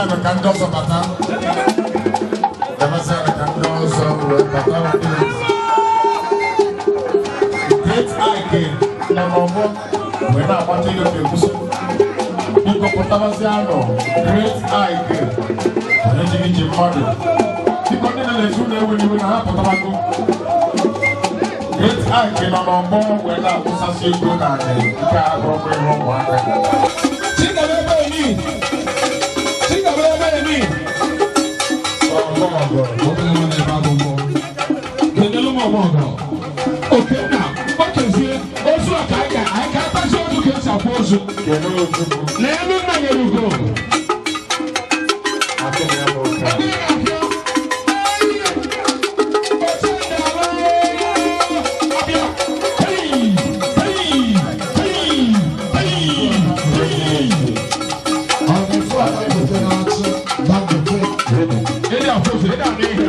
Debezianụ ka ndị ọzọ bata. Debezianụ ka ndị ọzọ wee bata. Great Ike nọ n'ọgbọ wee na-agbata ihe ka egusi. Biko pụtabazianụ. Great Ike onye jighị ji mmadụ, biko, ndị na-ezu na-ewe iwe na ha pụtabago. Great Ike nọ n'ọgbọ wee na-awụsasị ego n'ala nke a bụrụkwa ihe ụmụaka. Chigabebe ni. Chigabebe ni. Ọmọgọ. Obere nwa na-ebe agụgụ. Kedelu m ọmọgọ. Okenna, okezie, ozu a ka anyị ga anyị ka akpazi ozu ka esi akwa ozu. Kedu Ojukwu? N'elu nna nyere ugo. Akịrị ya n'ụka. Oge na-abịa. Oche ndala. Abịa. Hey, hey, hey, hey, hey. Ọ na-efu aka igote na-achị Dangote. Ịdị afọ ozu, ịdị anụ ihe.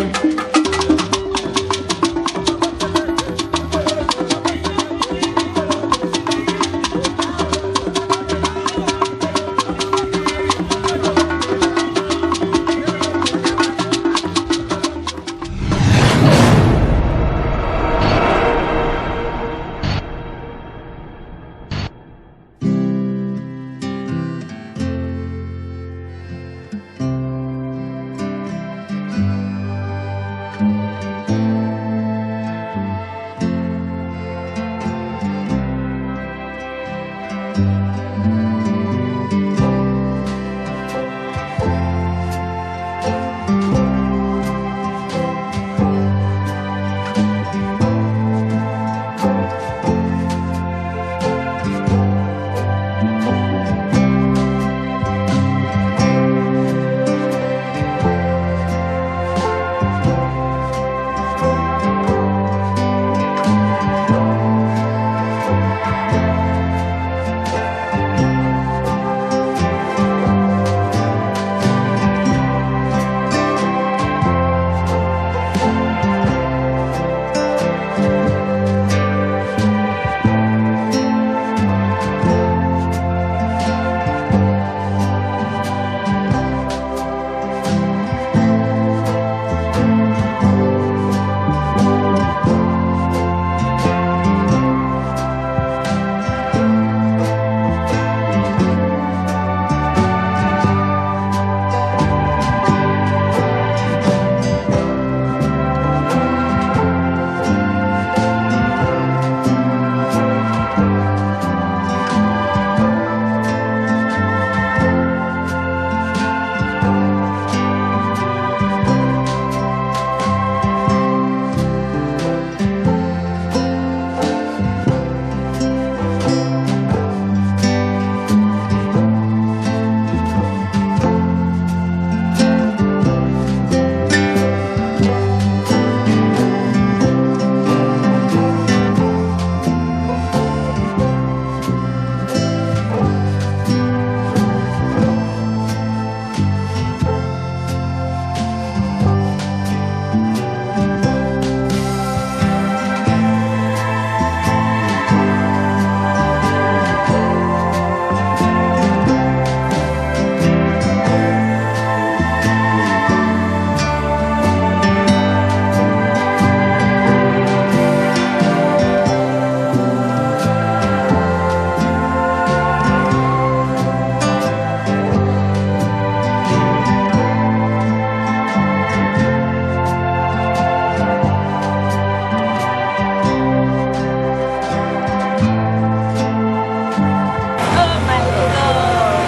Oh my God.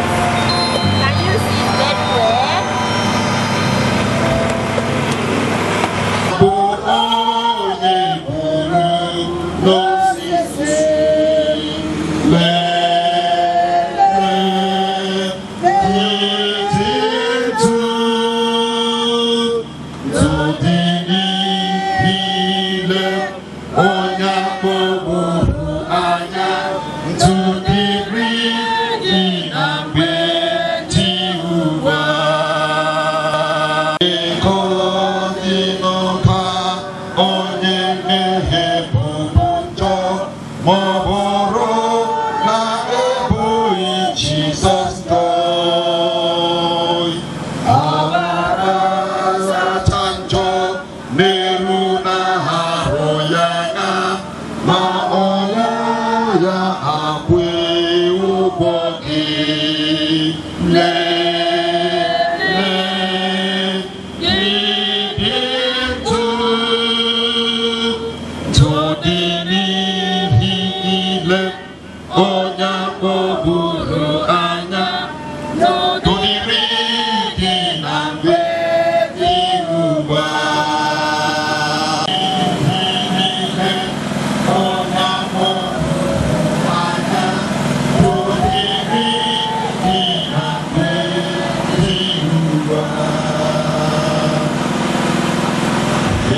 Can you see very well? Bụ onye buru n'osisi lele ntụ dị niile onye akpọgburu anya ntụdịrị dị na mgbe dị ugbu a. Ego dị n'ụka onye mmehie bụ njọ.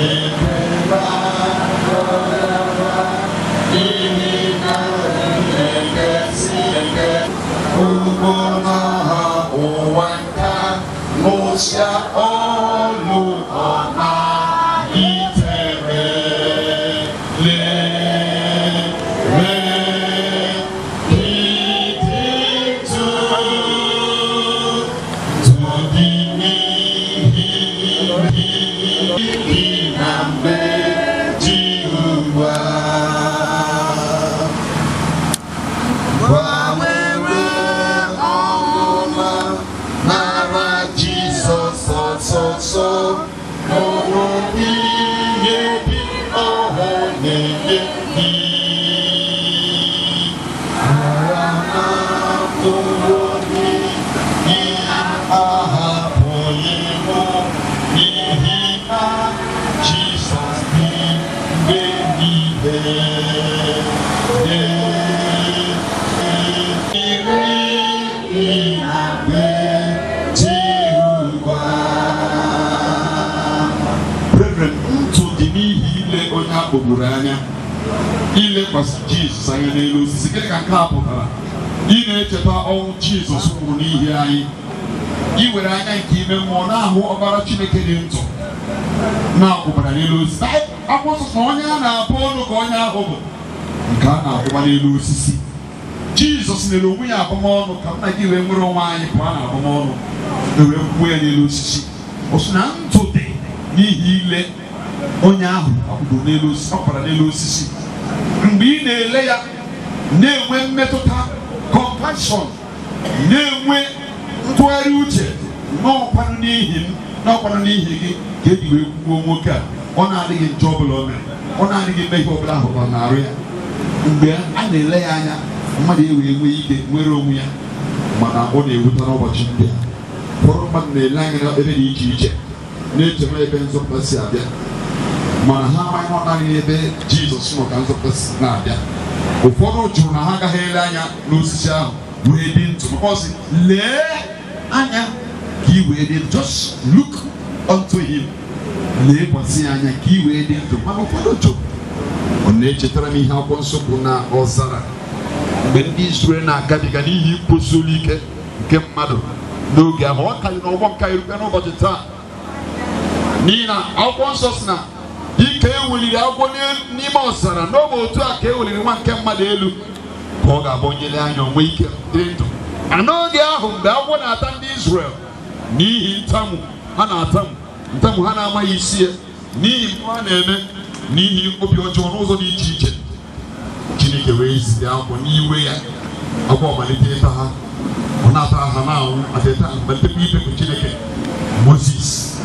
Ekwela n'ihi na na-ekesi eke ugbo n'ọha ụwa nka lụsịa ọlụ ọma itere lere ịdị ndụ ndụ dị n'ihi gị na mgbe dị ugbu a. Gbanwere ọnụma nara Jizọs ọsọsọ hụrụ ihe dị ọhụụ na-enye gị. Ara na-atụrụ gị ihe ahapụghị mụ n'ihi na Jizọs dị mgbe niile. Brethren, ntụ dị n'ihi ile onye a kpọgburu anya, ilekwasị Jizọs anya n'elu osisi. Gịnị ka nke a pụtara? Ị na-echeta ọnwụ Jizọs nwụrụ n'ihi anyị, ị were anya nke ime mmụọ na-ahụ ọbara Chineke dị ndụ na-akwụbara n'elu osisi. Akwụkwọ nsọ sị na onye a na-abụ ọnụ ka onye ahụ bụ nke a na-akwụba n'elu osisi. Jizọs nyere onwe ya abụmọnụ ka m na gị wee nwere onwe anyị pụọ na abụmọnụ, wee kwuo ya n'elu osisi. Ọ sị na ndụ dị n'ihi ile onye ahụ akwụgburu n'elu osisi, ọ n'elu osisi. Mgbe ị na-ele ya, na-enwe mmetụta compassion, na-enwe ntụgharị uche n'ọkwanụ n'ihi m, n'ọkwanụ n'ihi gị ka eji wee kwuo nwoke a ọ na-adịghị njọ ọbụla o mere, ọ na-adịghị mmehie ọbụla ahụrụ n'arụ ya. Mgbe a na-ele ya anya, mmadụ ewee nwee ike nwere onwe ya. Mana ọ na-ewute n'ụbọchị ndị a, ụfọdụ mmadụ na-ele anya n'ebe dị iche iche, na-echere ebe nzọpụta si abịa, mana ha amaghị na ọ naanị n'ebe Jizọs nọ ka nzọpụta si na-abịa. Ụfọdụ jụrụ na ha agaghị ele anya n'osisi ahụ wee dị ndụ, maka ọ sị, "Lee anya ka ị wee dị ndụ." Just look unto him, leekwasị ya anya ka ị wee dị ndụ. Mana ụfọdụ jụrụ. Ọ na-echetara m ihe akwụkwọ nsọ kwuru na ọzara, mgbe ndị Izrel na-agabiga n'ihi nkwụsị olu ike nke mmadụ n'oge ahụ. Ọ ka dị n'ọgbọ nke erukwe n'ụbọchị taa, n'ihi na akwụkwọ nsọ si na dịka e weliri agwọ n'ime ọzara, n'oge otu a ka e weliri nwa nke mmadụ elu, ka ọ ga-abụ onye lee anya onwe ike dị ndụ. Ma n'oge ahụ, mgbe agwọ na-ata ndị Izrel n'ihi ntamu ha na-atamu, ntamu ha na-amaghị isi ya, n'ihi mpụ ha na-eme, n'ihi obi ọjọọ n'ụzọ dị iche iche, Chineke wee zie agwọ n'iwe ya. Agwọ malite ịta ha, ọ na-ata ha na-anwụ atịta, malitekwa ibepụ Chineke. Moses,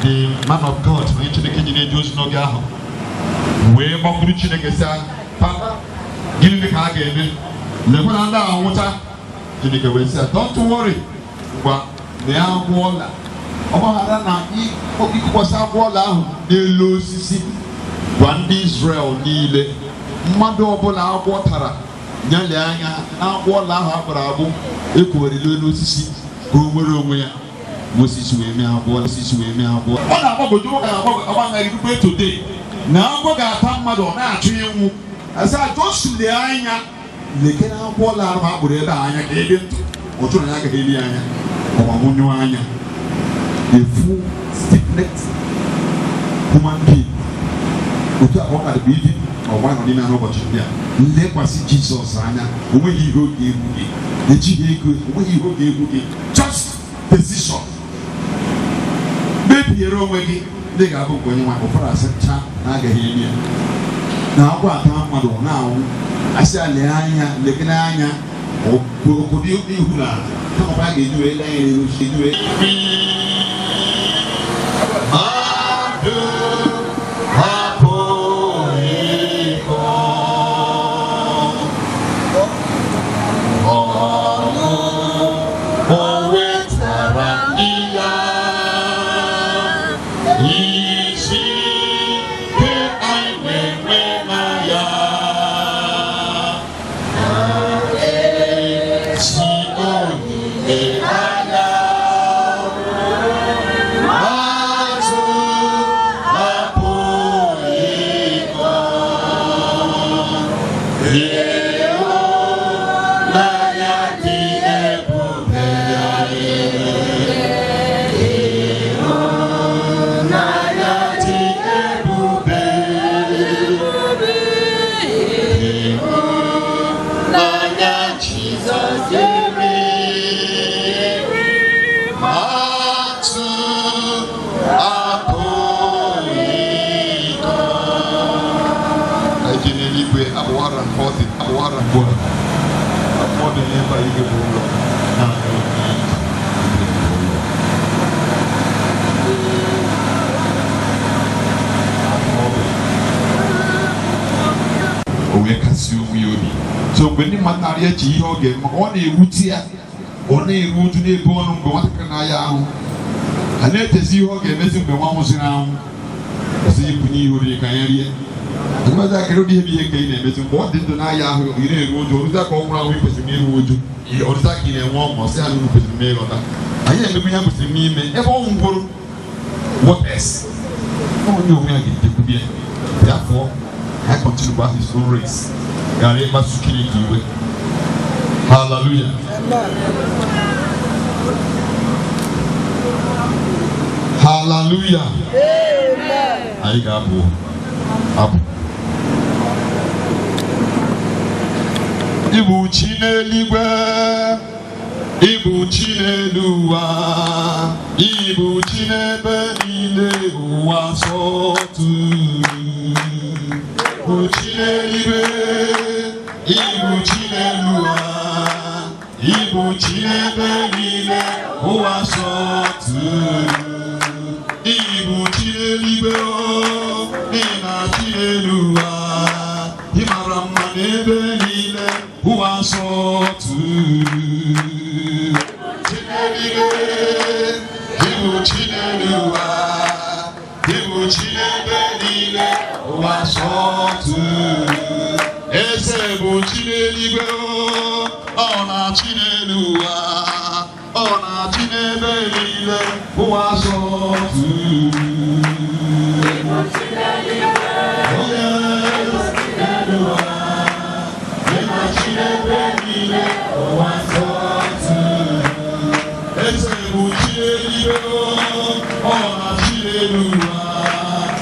the man of God, onye Chineke ji na-eje ozi n'oge ahụ, wee gbakwuru Chineke sị, "Papa, gịnị ka a ga-eme? Lekwa na ndị a nwụcha." Chineke wee sị ya, "Don't worry, ngwa na ya agwọ ọla ọgbaghara na ịkụkwasị agwọ ọla ahụ n'elu osisi. Gwa ndị Israel niile, mmadụ ọbụla agwọ tara, nyalie anya na agwọ ọla ahụ akpara agbụ ekwuwere n'elu osisi, ka o nwere onwe ya." Moses wee mee agwọ, Moses wee mee agwọ. Ọ na-agbagwoju nwoke na-agbagharị rukwe today na agwọ ga-ata mmadụ, ọ na-achọ ịnwụ, asa just lee anya, lekere agwọ ọla ahụ akpụrụ ebe a anya ka ebe ndụ. Ọ chụrụ na ya agaghị eli anya, ọ gbamụnyụ anya. A full stiff-necked human being, otu a ka ọ ka dịkwa ibi ọgba nọ n'ime n'ụbọchị ndị a. Lekwasị Jizọs anya, o nweghị ihe ọ ga-egbu gị. Ejighị ego, o nweghị ihe ọ ga-egbu gị. Just decision, kpebiere onwe gị ndị ga-abụ nke onye nwa. Ụfọdụ asị cha na agaghị eme ya, na agwọ ata mmadụ, ọ na-anwụ, asị ya lee anya, lekere anya obodo ihu na kama a ga-eji wee lee anya n'elu osisi wee mmadụ apụghị ịkọ ọṅụ o wetara ndị ya, isi ike anyị na-enwe na ya na-esi olileanya. Atụ bịara ebe a idebe ụlọ naanị onye idebe ụlọ. O wee kasie onwe ya obi. So mgbe ndị mmadụ na-arịa eche ihe ọ ga-eme, maka ọ na-ewute ya, ọ na-eru uju n'ebe ọnụ mgbe nwatakịrị na-aya ahụ, a na-echezi ihe ọ ga-emezi mgbe nwa nwụsịrị anwụ. Esi ibunye ihe oriri ka ya rie. Azụmahịa akịrị ụdị ihe bụ ihe nke ị na-emezi mgbe ọ dị ndụ na-aya ahụ, ị na-eru ụjụ. Ọrụzi ka ọ nwụrụ anwụ, ị kwesịrị iru ụjụ. Ọrụzi ka ị na-enwe ọṅụ, ọsị ya na kwesịrị m ịghọta anyị na-emekwa ihe kwesịrị m ime ebe ọ nwụgoro. What else? Onye onwe ya ga-ejekwube ya. Therefore, I continue by his own race, ghara ịkpasu Chineke iwe. Hallelujah, hallelujah. Anyị ga-abụ abụ. Ịbụ chi n'eluigwe, ịbụ chi n'elu ụwa, ịbụ chi n'ebe niile ụwa sọtụrụ. Ịbụ chi n'eluigwe, ịbụ chi n'elu ụwa, ịbụ chi n'ebe niile ụwa sọtụrụ. Ịbụ chi n'eluigwe o, ị na-achị n'elu ụwa, ị mara mma n'ebe niile ụwa sọtụrụ. Chi n'eluigwe, ịbụ chi n'elu ụwa, ịbụ chi n'ebe niile ụwa sọtụrụ. Eze bụ chi n'eluigwe o, ọ na-achị n'elu ụwa, ọ na-achị n'ebe niile ụwa sọtụrụ. Oh yes, n'elu ụwa, ị na-achị n'ebe niile ụwa sọtụrụ. Eze bụ chi n'eluigwe o, ọ na-achị n'elu ụwa,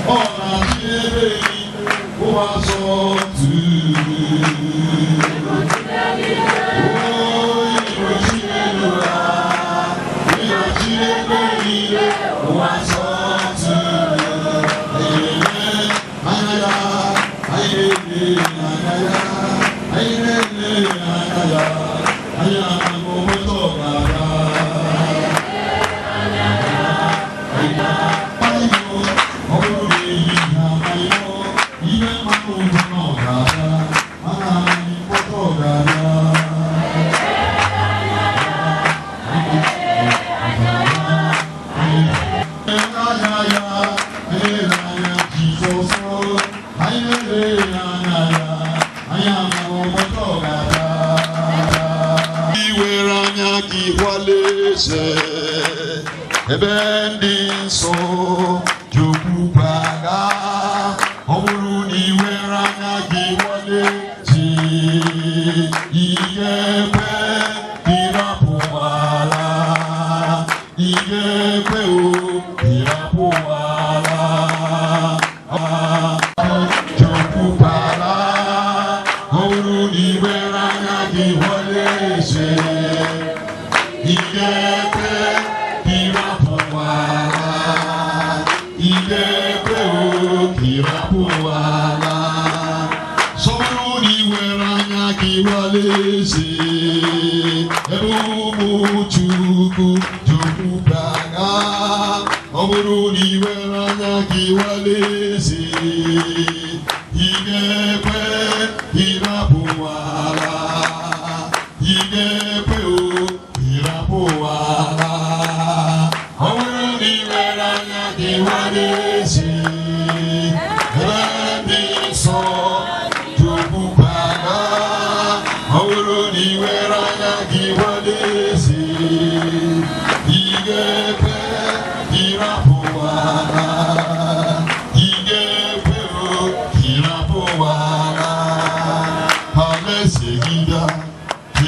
ọ na-achị n'ebe niile ụwa sọtụrụ. Oh, ịbụ chi n'elu ụwa, ị na-achị n'ebe niile ụwa sọtụrụ. Anyị na-ele anya ya, anyị na-ele anya ya, anyị na-ele anya ya, anyị amaghị ụbọchị ọ ga-abịa. Ọ bụrụ na ehihie amaghị ihe mmanụ ụtọ na ọ ga-abịa, mana amaghị ụbọchị ọ ga-abịa. Iwere anya gị hụla eze ebe ndị nsọ ji aga. Ọ bụrụ na ị were anya gị hụla eze, ị ga-ekwe ka ịrapụ ala, ị ga-ekwe o ka ịrapụ ala ji okwukwe ala. Ọ bụrụ na ị were anya gị hụla eze, ị ga-ekwe ka ịrapụ ala, ị ga-ekwe o ka ịrapụ ala. Sọbụrụ na ị were anya gị hụla eze ebe ụmụ Chukwu ji okwukwe aga. Ọ bụrụ na ị were anya gị hụla eze, ị ga-ekwe ka ịrapụ ala, ị ga-ekwe o ka ịrapụ ala. Ọ bụrụ na ị were anya gị hụla eze ebe ndị nsọ ji okwukwe aga. Ọ bụrụ na ị were anya gị hụla eze, ị ga-ekwe ka ịrapụ ala, ị ga-ekwe o ka ịrapụ ala. Alaeze gị bịa,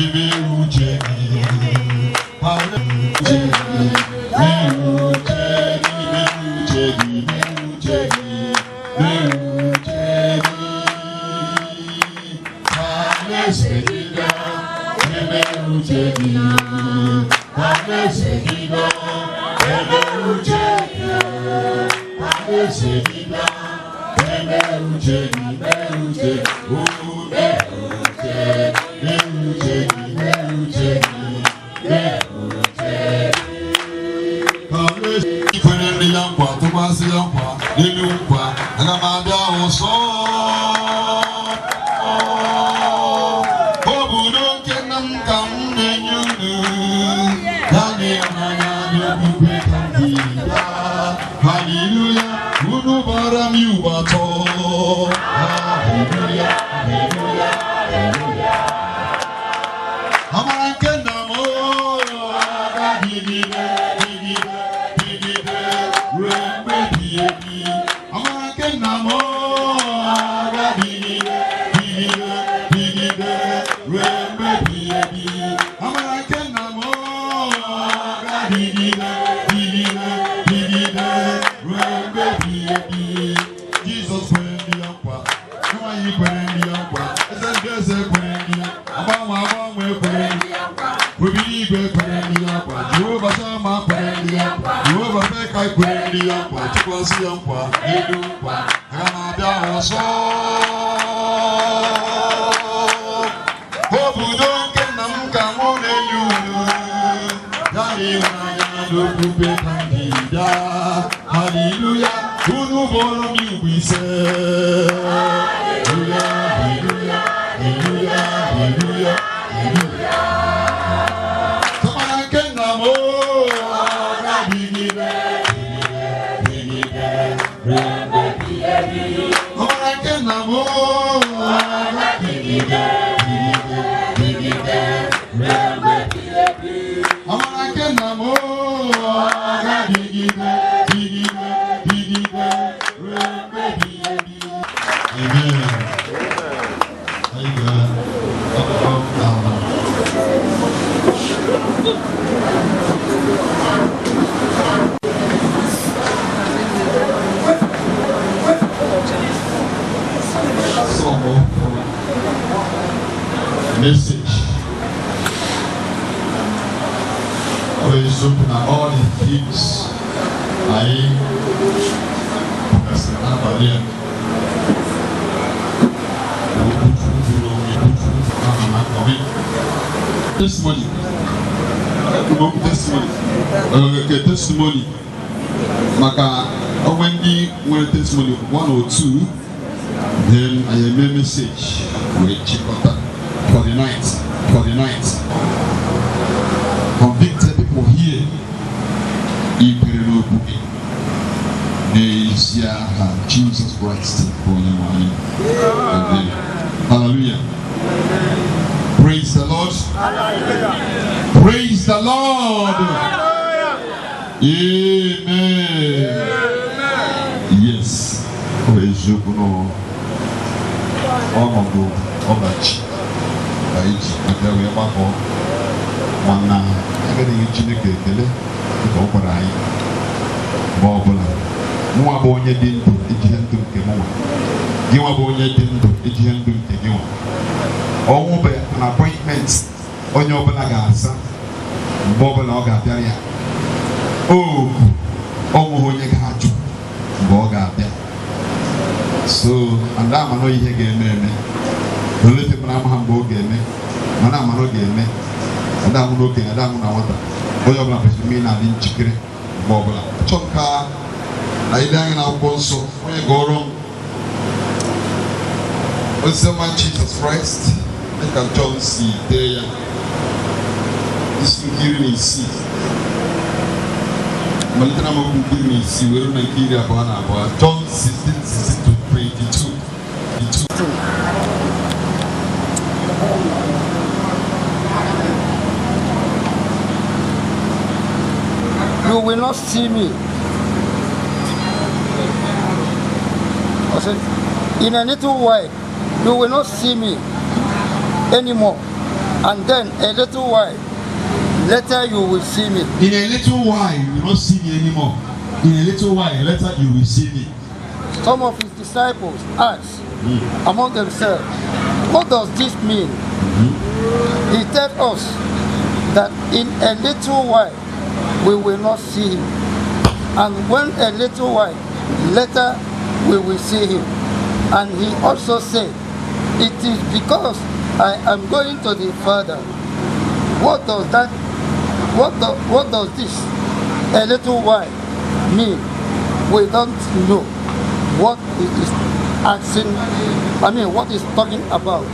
ime uche gị. Alaeze gị, mee uche gị, mee uche gị, mee uche gị, mee uche gị. Alaeze gị bịa, ime uche gị. Alaeze gị bịa, ime uche gị. Alaeze gị bịa, ime uche gị, mee uche gị, oh, mee uche, mee uche gị. Aga m abịa ọzọ. Obodo nke nna m ka m na-enye unu. Ya na ịhụnanya na okwukwe ka m ji bịa. Haleluya, unu gbara m iwu atọ. Haleluya, haleluya, haleluya. Amara nke nna m ga-adịgide, dịgide, dịgide ruo mgbe ebighị ebi. Amara nke nna m ga-adịgide, dịgide, dịgide ruo mgbe ebighị ebi. Amara nke nna m ga-adịgide, dịgide, dịgide ruo mgbe ebighị ebi. Jizọs kwere ndị ya nkwa, nwaanyị kwere ndị ya nkwa, eze ndị eze kwere ndị ya, agbanwe agbanwe kwere ndị ya nkwa, obiri igwe kwere ndị ya nkwa, Jehova Shama kwere ndị ya nkwa, Jehova Meka kwere ndị ya nkwa, tụkwasị ya nkwa, elu nkwa, aga m abịa ọzọ. Obodo nke nna m ka mụ na-enye unu, ya na ịhụnanya na okwukwe ka m ji bịa. Haleluya, unu bụrụ m igwe ise. Haleluya, haleluya, haleluya, haleluya, haleluya. Amara nke nna m ga-adịgide, dịgide, dịgide, ruo mgbe ebighị ebi. Amara nke nna m ga-adịgide, dịgide, dịgide, ruo mgbe ebighị ebi. Amara nke nna m ga-adịgide, dịgide, dịgide, ruo mgbe ebighị ebi. Amen. Anyị ga-akpọ ala. Some of message. Ọ bụ eziokwu na all the things anyị kwugasịrị n'abalị a bụ okwu Chukwu zuru onwe ya, okwu Chukwu ahụ na akọrị. Testimony. Ekwuru m okwu testimony. Nke testimony maka onwe ndị nwere testimony one or two, then anyị eme message wee chịkọta for the night, for the night. Convicted people here ikwere n'okwu gị n'ezi aha Jesus Christ bụ onye nwe anyị. Amen. Hallelujah. Praise the Lord. Praise the Lord. Amen. Yes. Ọ bụ eziokwu na ọnọdụ ọdachi ka anyị ji abịa wee gbakọ, mana agaghị Chineke ekele dịka ọ gwara anyị mgbe ọbụla mụnwa bụ onye dị ndụ ejighị ndụ nke mụnwa, gị nwa bụ onye dị ndụ ejighị ndụ nke gị nwa. Ọnwụ bụ an appointment onye ọbụla ga-aza mgbe ọbụla ọ ga-abịara ya oku. Ọnwụ onye ga-ajụ mgbe ọ ga-abịa. So and amana ihe ga-eme eme olete mara ama ha mgbe ọ ga-eme, mana amana ọ ga-eme. Ada anwụ n'okenye, ada anwụ na nwata, onye ọbụla kwesịrị ime na-adị njikere mgbe ọbụla. Achọ m ka na ile anya na akwụkwọ nsọ. Onye gụọrọ m oziọma Jizọs Kraịst dịka Jọn si dee ya, isi nke 16, malite na amaokwu nke 16 were na nke 22. John 16, 16 to 22. 22. You will not see me. I said, in a little while, you will not see me anymore. And then a little while later, you will see me. In a little while you will not see me anymore. In a little while later you will see me. Some of his disciples asked among themselves, "What does this mean? He tells us that in a little while we will not see him. And when a little while later we will see him. And he also said, 'It is because I am going to the Father.' What does that what, do, what does this 'a little while' mean? We don't know." what he is asking, I mean, what he's talking about.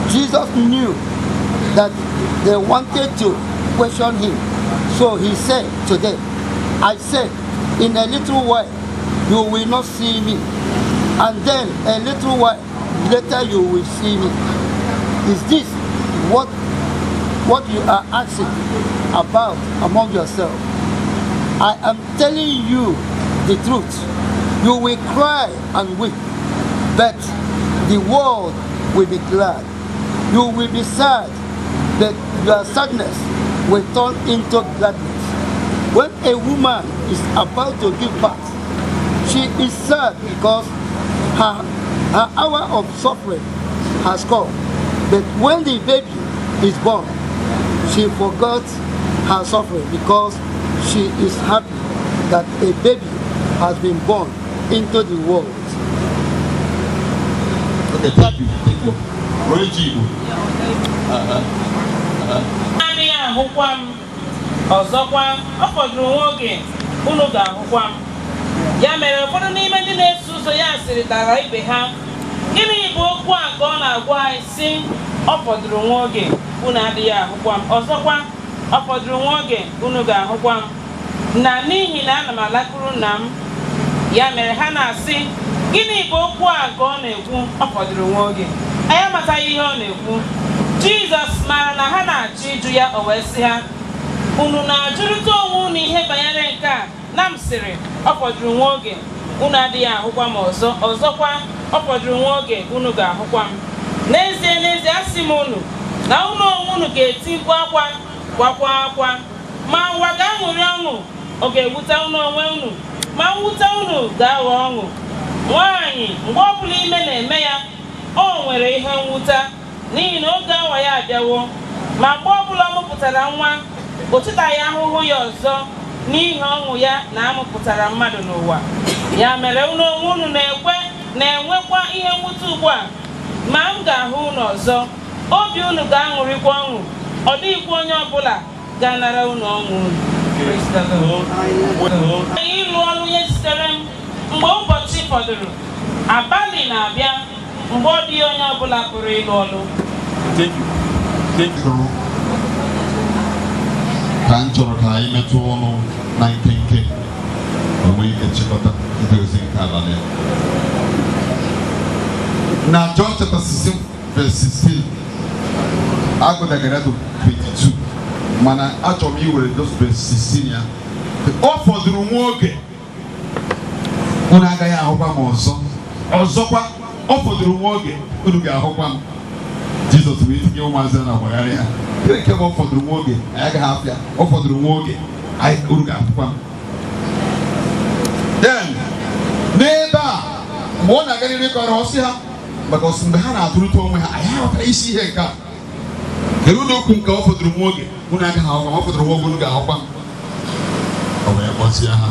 Jesus knew that they wanted to question him. So he said to them, "I said, in a little while you will not see me, and then a little while later you will see me. Is this what you are asking about among yourselves? I am telling you the truth. You will cry and weep, but the world will be glad. You will be sad, but your sadness will turn into gladness. When a woman is about to give birth, she is sad because her hour of suffering has come. But when the baby is born, she forgot her suffering because she is happy that a baby has been born into the world." Okay, thank you, thank you. Onye ji Igbo? Adịghị ahụkwa m ọzọkwa, ọ fọdụrụ nwa oge, unu ga-ahụkwa m. Ya mere ụfọdụ n'ime ndị na-eso ụzọ ya sịrịtara ibe ha, "Gịnị bụ okwu a ka ọ na-agwa anyị sị, 'Ọ fọdụrụ nwa oge, unu adịghị ahụkwa m, ọzọkwa ọ fọdụrụ nwa oge, unu ga-ahụkwa m,' na n'ihi na ana m alakwuru nna m?" Ya mere ha na-asị, "Gịnị bụ okwu a ka ọ na-ekwu, 'Ọ fọdụrụ nwa oge'? Anyị amataghị ihe ọ na-ekwu." Jizọs maara na ha na-achọ ịjụ ya, o wee sị ha, "Unu na-ajụrịta onwe unu ihe banyere nke a na m sịrị, 'Ọ fọdụrụ nwa oge, unu adịghị ahụkwa m ọzọ, ọzọkwa ọ fọdụrụ nwa oge, unu ga-ahụkwa m'? N'ezie, n'ezie, asị m unu na unu onwe unu ga-eti mkpu akwa, gwakwa akwa, ma ụwa ga-aṅụrị ọṅụ. Ọ ga-ewute unu onwe unu, ma mwute unu ga-aghọ ọṅụ. Nwaanyị, mgbe ọbụla ime na-eme ya, o nwere ihe mwute n'ihi na oge awa ya abịawo. Ma mgbe ọbụla ọ mụpụtara nwa, o chetaghị ahụhụ ya ọzọ n'ihi ọṅụ ya na amụpụtara mmadụ n'ụwa. Ya mere unu onwe unu na-ekwe na-enwekwa ihe mwute ugbu a, ma m ga-ahụ unu ọzọ, obi unu ga-aṅụrịkwa ọṅụ, ọ dịghịkwa onye ọbụla ga-anara unu ọṅụ unu." Praise the Lord. Ịlụ ọrụ ihe zitere m mgbe ụbọchị fọdụrụ, abalị na-abịa mgbe ọ dịghị onye ọbụla pụrụ ịlụ ọrụ. Thank you. Thank you. Ka m chọrọ ka anyị metụ ọnụ na nkenke, o nwee ike chịkọta ndị ozi nke abalị a. Na John chapter 16 verse 16 agụdagara to 22, mana achọrọ m iwere just verse 16 ya. Ọ fọdụrụ nwa oge, unu agaghị ahụkwa m ọzọ, ọzọkwa ọ fọdụrụ nwa oge, unu ga-ahụkwa m. Jizọs wee tinye ụmụazị na agbagharị ya, gịnị nke bụ ọ fọdụrụ nwa oge anyị agaghị afịa, ọ fọdụrụ nwa oge anyị unu ga-ahụkwa m? Then n'ebe a, mgbe ọ na-aga n'ihu ịkọrọ ọsị ha maka ọsị, mgbe ha na-atụrụta onwe ha, anyị aghọtara isi ihe nke a. Kedu ụlọ okwu nke ọ fọdụrụ nwa oge unu agaghị ahụkwa m, ọ fọdụrụ nwa oge unu ga-ahụkwa m? Ọ wee kpọsịa ha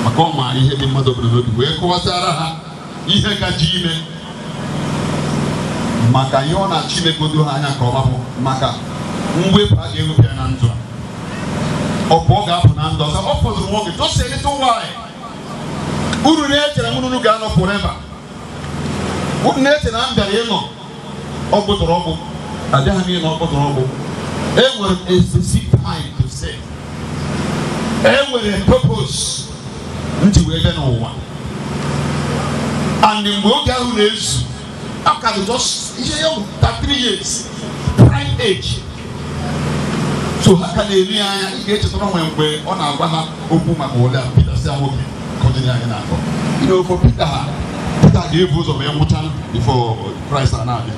maka ọ maara ihe dị mmadụ obodo n'obi, wee kọwatara ha ihe gaji ime, maka ihe ọ na-achọ imegodo ha anya nke ọma bụ maka mwepụ a ga-ewepụ ya na ndụ a. Ọ bụ ọ ga-apụ na ndụ ọzọ. Ọ fọdụrụ nwa oge, just a little while. Uru na-echere m unu ga-anọ forever. Unu na-eche na m bịara ịnọ ọgbụ tọrọ ọgbụ, abịaghị m ịnọ ọgbụ tọrọ ọgbụ. Enwere m a specific time to serve. Enwere purpose m ji wee bịa n'ụwa, and mgbe oge ahụ na-ezu, ọ ka dị just ihe ya bụ 33 years, prime age, so ha ka na-eri ya anya. Ị ga-echetara nwe mgbe ọ na-agwa ha okwu maka ụlọ a, Pita si ya, "Nwoke, kọjiri anyị na-akọ." For Peter, ha Peter ga-ebu ụzọ wee nwụcha before Christ a na-abịa,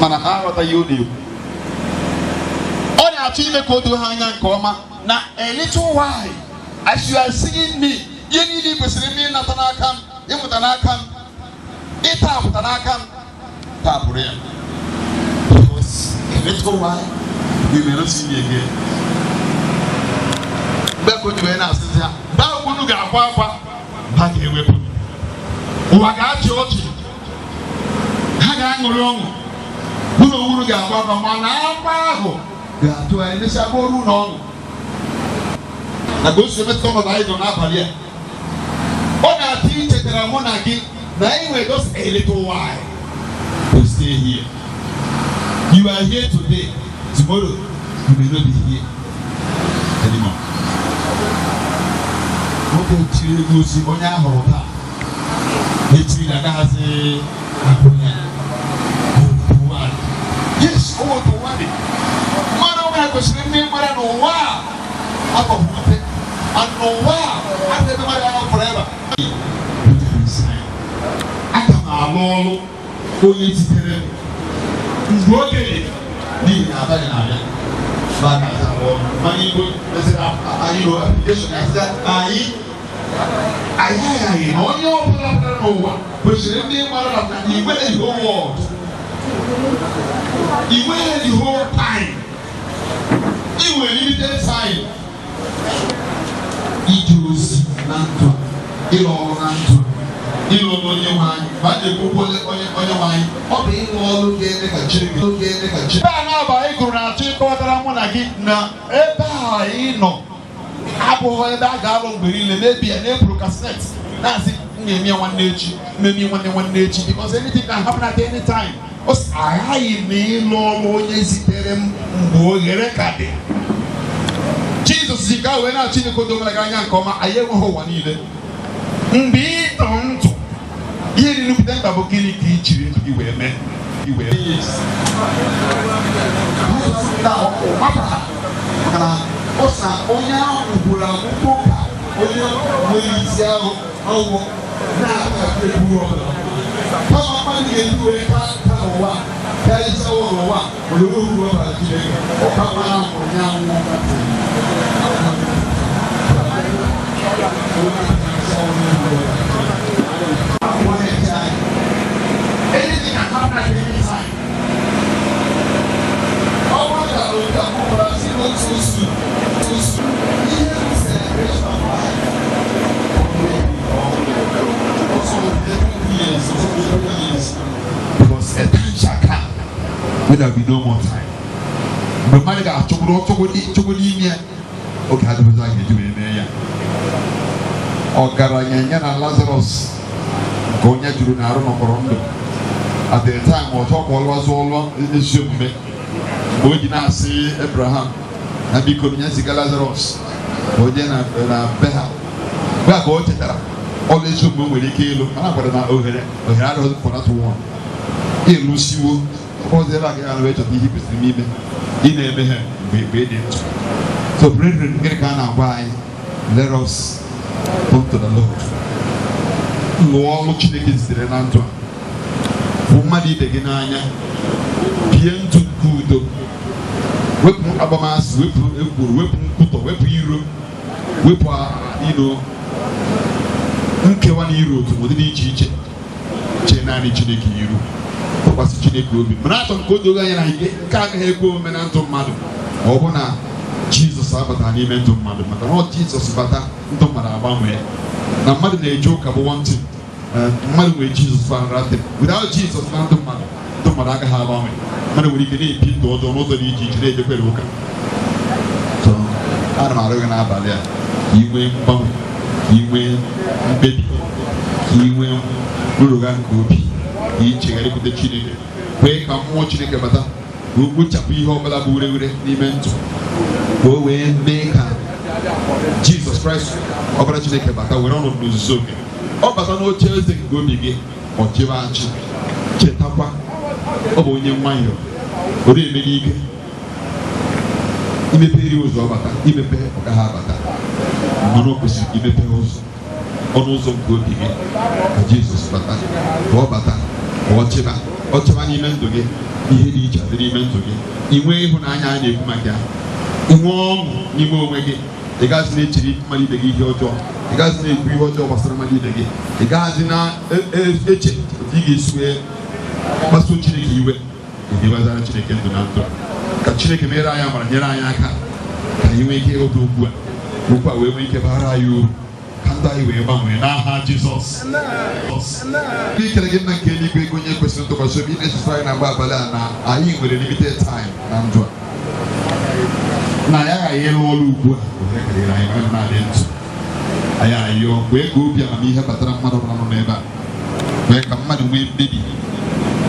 mana ha aghọtaghị ihe ọ na-ekwu. Ọ na-achọ ime ka o doo ha anya nke ọma na a little while as you are seeing me, ihe niile ị kwesịrị ime, ịnata n'aka m, ịmụta n'aka m, ịta apụta n'aka m, tapụrụ ya, because a little while you may not see me again. Mgbe ka o ji wee na-asịzi ha, mgbe ahụ unu ga-akwa akwa, ha ga-ewepụ, ụwa ga-achị ọchị, ha ga-aṅụrị ọṅụ. Unu onwe unu ga-akwa akwa, mana akwa ahụ ga-atụgharị mesịa bụrụ unu ọṅụ. Na ka o si emetụta ọnọdụ anyị nọ n'abalị a. Ọ na-atụ ichetara mụ na gị na anyị nwere just a little while to stay here. You are here today, tomorrow you may not be here anymore. Nwoke tiri ego osi onye ahụrụ taa, echi na agaghịzi ahụ ya. Ụwa dị. Yes, ọ otu ụwa dị. Mmadụ ọbụla kwesịrị ndị mara n'ụwa a akọpụte and n'ụwa a adịghị ebe mmadụ ahụ forever. Aga m alụ ọrụ onye zitere m mgbe oge dị, n'ihi na abalị na-abịa mgbe a ga-aza arụ ọrụ. Mana Igbo meziri anyị ro application ya sị anyị aghaghị na onye ọbụla pụtara n'ụwa kwesịrị ndị mara na igwe the whole world, igwe the whole time, ị nwere limited time ije ozi na ndụ a, ịrụ ọrụ na ndụ a, ịrụ ọrụ onye nwe anyị. Ma a na-ekwu okwu onye nwe anyị, ọ bụ ịrụ ọrụ ga-eme ka Chineke ga-eme ka Chineke. Ebe a na-aba anyị gụrụ na-achọ ịkọwatara mụ na gị na ebe a anyị nọ abụghị ebe a ga-alụ mgbe niile mebi ya na-eprocrastinate, na-asị m ga-eme ya nwanne echi, mmemme nwanne nwanne echi, because anything can happen at any time. Ọ sị aghaghị m ịlụ ọrụ onye zitere m mgbe oghere ka dị. Jizọs si ka wee na-achọ ịnekodo mara gị anya nke ọma. Anyị enweghị ụwa niile. Mgbe ị nọ ndụ, ihe dị nnukwute mkpa bụ gịnị ka ị jiri ndụ gị wee mee gị wee na maka na ọ sị na onye ahụ gwuru akwụkwọ ka onye nwere isi ahụ ọwụ na-agaghị eburu ọbụla, kama mmadụ ga-eji wee ka ka n'ụwa ka isi awọ n'ụwa were uru ọ bara Chineke ọka mara nwụrụ ya nwụọ. Anything can happen at any time. Ọ bụrụ ka oge akwụkwọ si n'otu osu osu ihe bụ celebration of life. Also, years, years. Because a time shall come when there will be no more time. Mgbe mmadụ ga-achọgburu ọchọgburu n'ime ya, oge adịghịzi a ga-eji wee mee ya. Ọgaranya ya na Lazarus nke onye juru na arụ nọkọrọ ndụ. At the time, ọ chọọ ka ọ lụọ ọlụ ezi omume, mgbe o ji na-asị Abraham na biko ya ziga Lazarus ka o jee na be ha, mgbe a ka o chetara ọlụ ezi omume nwere ike ịlụ, mana gwara na ohere adịghị for that one. Ịlụsiwo ọzọ ebe a ka ya wee chọta ihe kwesịrị ime ị na-eme ha mgbe ị dị ndụ. So brethren, gịnị ka a na-agwa anyị? Let us turn to the Lord. Lụọ ọrụ Chineke zitere na ndụ a. Hụ mmadụ ibe gị n'anya, bie ndụ nke udo, wepụ agbamasị, wepụ ekworo, wepụ nkwutọ, wepụ iro, wepụ ino nkewa na iro otu ụdị dị iche iche. Chee naanị Chineke iru, tụkwasị Chineke obi. Mana achọ nke o dogo anya na nke agaghị ekwe omume na ndụ mmadụ ma ọ bụ na Jizọs abata n'ime ndụ mmadụ, maka na ọ Jizọs bata, ndụ mmadụ agbanwee. Na mmadụ na-eje ụka bụ one thing, mmadụ nwere Jizọs bụ another thing. Without Jizọs na ndụ mmadụ, ndụ mmadụ agaghị agbanwe. Mmadụ nwere ike na-ebi ndụ ọjọọ n'ụzọ dị iche iche na-ejekwere ụka. So ana m arịọ gị n'abalị a ka ị nwee mgbanwe, ka ị nwee mkpebi, ka ị nwee nrụgha nke obi, ka ị chegharịkwute Chineke, kwee ka mmụọ Chineke bata, ka o kpochapụ ihe ọbụla bụ ureghure n'ime ndụ, ka o wee mee ka Jizọs Kraịst ọbara Chineke bata were ọnọdụ n'ozuzu oke. Ọ bata n'oche eze nke obi gị, ọ chịba achị. Chetakwa, ọ bụ onye nwayọọ, ọ na-eme n'ike. Imepere ụzọ ọ bata, imepe ọ gaghị abata, mana o kwesịrị ka imepe ụzọ ọnụ ụzọ nke obi gị ka Jizọs bata, ka ọ bata, ka ọ chịba, ọ chịba n'ime ndụ gị. Ihe dị iche adị n'ime ndụ gị. Ị nwee ịhụnanya a na-ekwu maka ya, ị nwee ọṅụ n'ime onwe gị. Ị gaghịzi na-echere mmadụ ibe gị ihe ọjọọ, ị gaghịzi na-ekwu ihe ọjọọ gbasara mmadụ ibe gị, ị gaghịzi na-eche otu ị ga-esi wee kpasuo Chineke iwe. Ị ga-ewezara Chineke ndụ na ndụ. Ka Chineke mere anyị amara, nyere anyị aka ka anyị nwee ike ịghọta okwu a, okwu a wee nwee ike bara anyị uru, ka ndụ anyị wee gbanwee n'aha Jizọs. Ndị kere gị, nna nke eluigwe, ego onye kwesịrị ntụkwasị obi, na-echeta anyị na mgbe abalị a na anyị nwere limited time na ndụ a, na ya aghaghị ịlụ ọrụ ugbu a. Ohere karịrị anyị ma na-adị ndụ. Anyị ayọọ, kwee ka obi amamihe batara mmadụ ọbụla nọ n'ebe a, kwee ka mmadụ nwee mkpebi,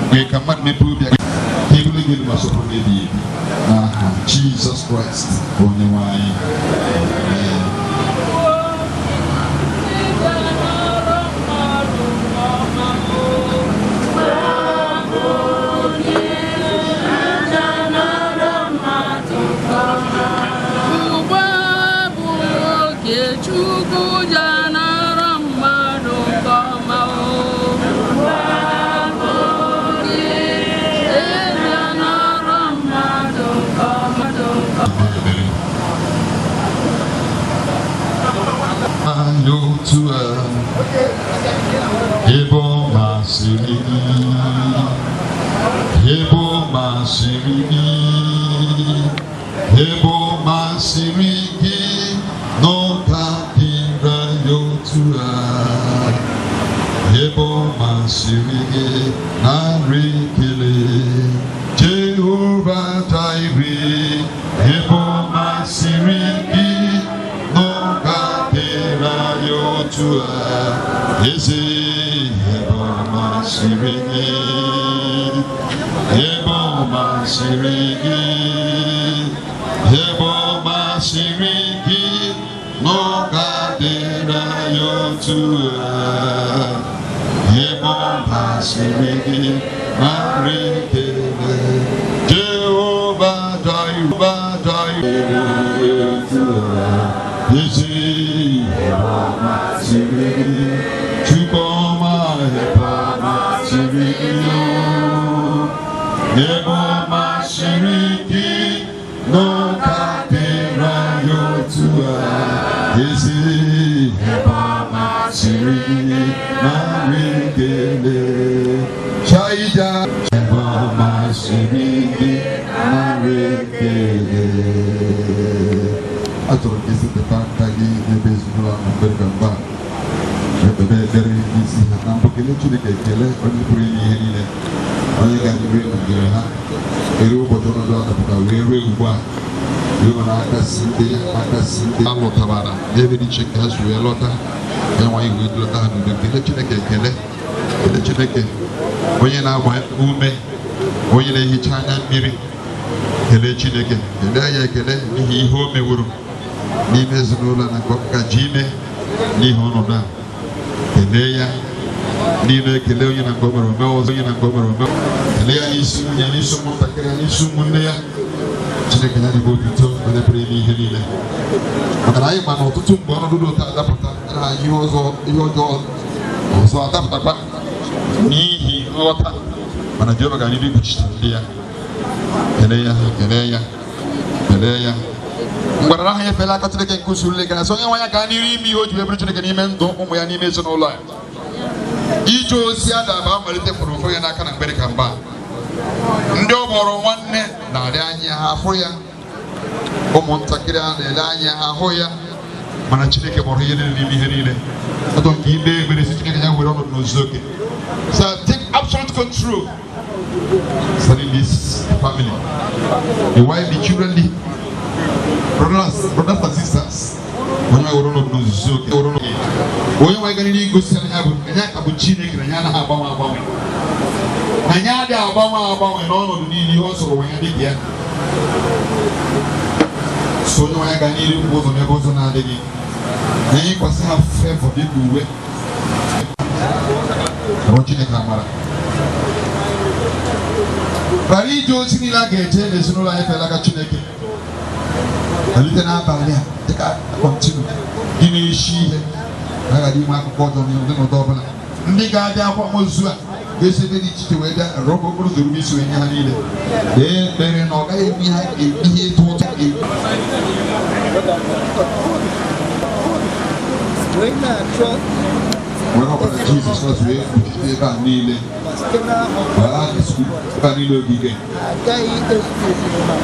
kwee ka mmadụ mepee obi aka ka ebule gị elu ma sọpụrụ n'ebighị ebi, n'aha Jizọs Kraịst bụ onye nwe anyị. Amen. Ugbu a bụ oge Chukwu ji anara mmadụ nke ọma o. Ugbu a bụ oge ezi anara mmadụ nke ọma. Ekpere. Anyị otu a, ebe ọ masịrị gị, ebe ọ masịrị gị, ebe ọ masịrị gị, n'ọka dịrị anyị otu a, ebe ọ masịrị gị, narị ekele, Jehova Jireh, ebe ọ masịrị gị, n'ọka dịrị anyị otu a, eze, ebe ọ masịrị gị, ebe ọ masịrị gị, ebe ọ masịrị gị, n'ọka dịrị anyị otu a, ebe ọ masịrị gị, narị ekele, Jehova Jireh, eze, ebe ọ masịrị gị, Chukwu ọma, ebe ọ masịrị gị, ebe ọ masịrị gị, n'ụka dịrị anyị otu a, eze, ebe ọ masịrị gị, narị ekele, Chaija, ebe ọ masịrị gị, narị ekele. Achọrọ ka isi aka gị n'ebe ezinụlọ ahụ mgbe ka mgbe a ekpebe ekpere n'isi ha. Na mbụ, kelee Chineke, ekele onye pụrụ ime ihe niile, onye ga-adịrị nọgidere ha ere ụbọchị ọnọdụ adapụta wee ruo ugbu a, ruo na aka si ndị a lọtabara n'ebe dị iche ka ha si wee lọta ya, nwa wee lọta ha n'udo. Kelee Chineke, ekele, kelee Chineke onye na-agba ume, onye na-ehicha anya mmiri. Kelee Chineke, kelee ya ekele n'ihi ihe o meworo n'ime ezinụlọ na nke ọkụka ji ime n'ihi ọnọdụ a. Kelee ya n'ime, ekele onye na nke o mere ome ọzọ, onye na nke o mere ome. Kelee ya n'isi nwunye, n'isi ụmụntakịrị ya, n'isi ụmụnne ya. Chineke ya dịbụ otuto, onye pụrụ ime ihe niile, maka na anyị ma na ọtụtụ mgbe ọnọdụ dị ụtọ adapụta na ihe ọzọ, ihe ọjọọ ọzọ adapụtakwa n'ihi nghọta, mana Jehova gara n'ihu ikpuchite ndị ya. Kelee ya, kelee ya, kelee ya. Mgbarara ha nyefela aka Chineke nke usoro gara sị onye nwe ya gaa n'iru ime ihe o ji wee bụrụ Chineke n'ime ndụ ụmụ ya, n'ime ezinụlọ ya. Ije ozi adaba amalite fụrụ ụfụ ya n'aka na mgbere ka mgba ndị ọ bụrụ nwanne na-arị anya ha afụ ya, ụmụntakịrị a na-ele anya ha ahụ ya, mana Chineke kpọrọ ihe niile n'ime ihe niile ọtọ nke ime ekpere si Chineke ya were ọnọdụ n'ozuzu oke. So take absolute control concerning this family, the wife, the children, the brothers and sisters. Onye were ọnọdụ n'ozuzu oke, were ọnọdụ onye nwe gara n'igosi na ya bụ na ya ka bụ Chineke, na ya anaghị agbanwe agbanwe, na ya adịghị agbanwe agbanwe n'ọnọdụ niile. Ihe ọ sọrọ nwe ya dịka ya so, onye nwe ya ga n'iru mgbe ụzọ n'ebe ụzọ na-adịghị na yikwasị ha favour dịka uwe ọrụ. Chineke amara ghara ije ozi niile a ga-eje n'ezinụlọ anyị fere aka Chineke malite n'abalị a dịka continue gị na-eshi ihe aghara inwe akụkọ ọjọọ n'ụdị n'ụdị ọbụla. Ndị ga-abịa akwamozu a ga-esi ebe dị iche iche wee bịa rọba okporo ụzọ rube isi wee nye ha niile. Kpee ekpere na ọ gaghị eme ihe ihe ịtụ ụtọ. Wee na-achọ Were ọbara Jizọs Kraịst wee kpuchite ebe a niile. Ma site n'ahụ Gbaa ebe a niile ogige. Agaghị ezute ezinụlọ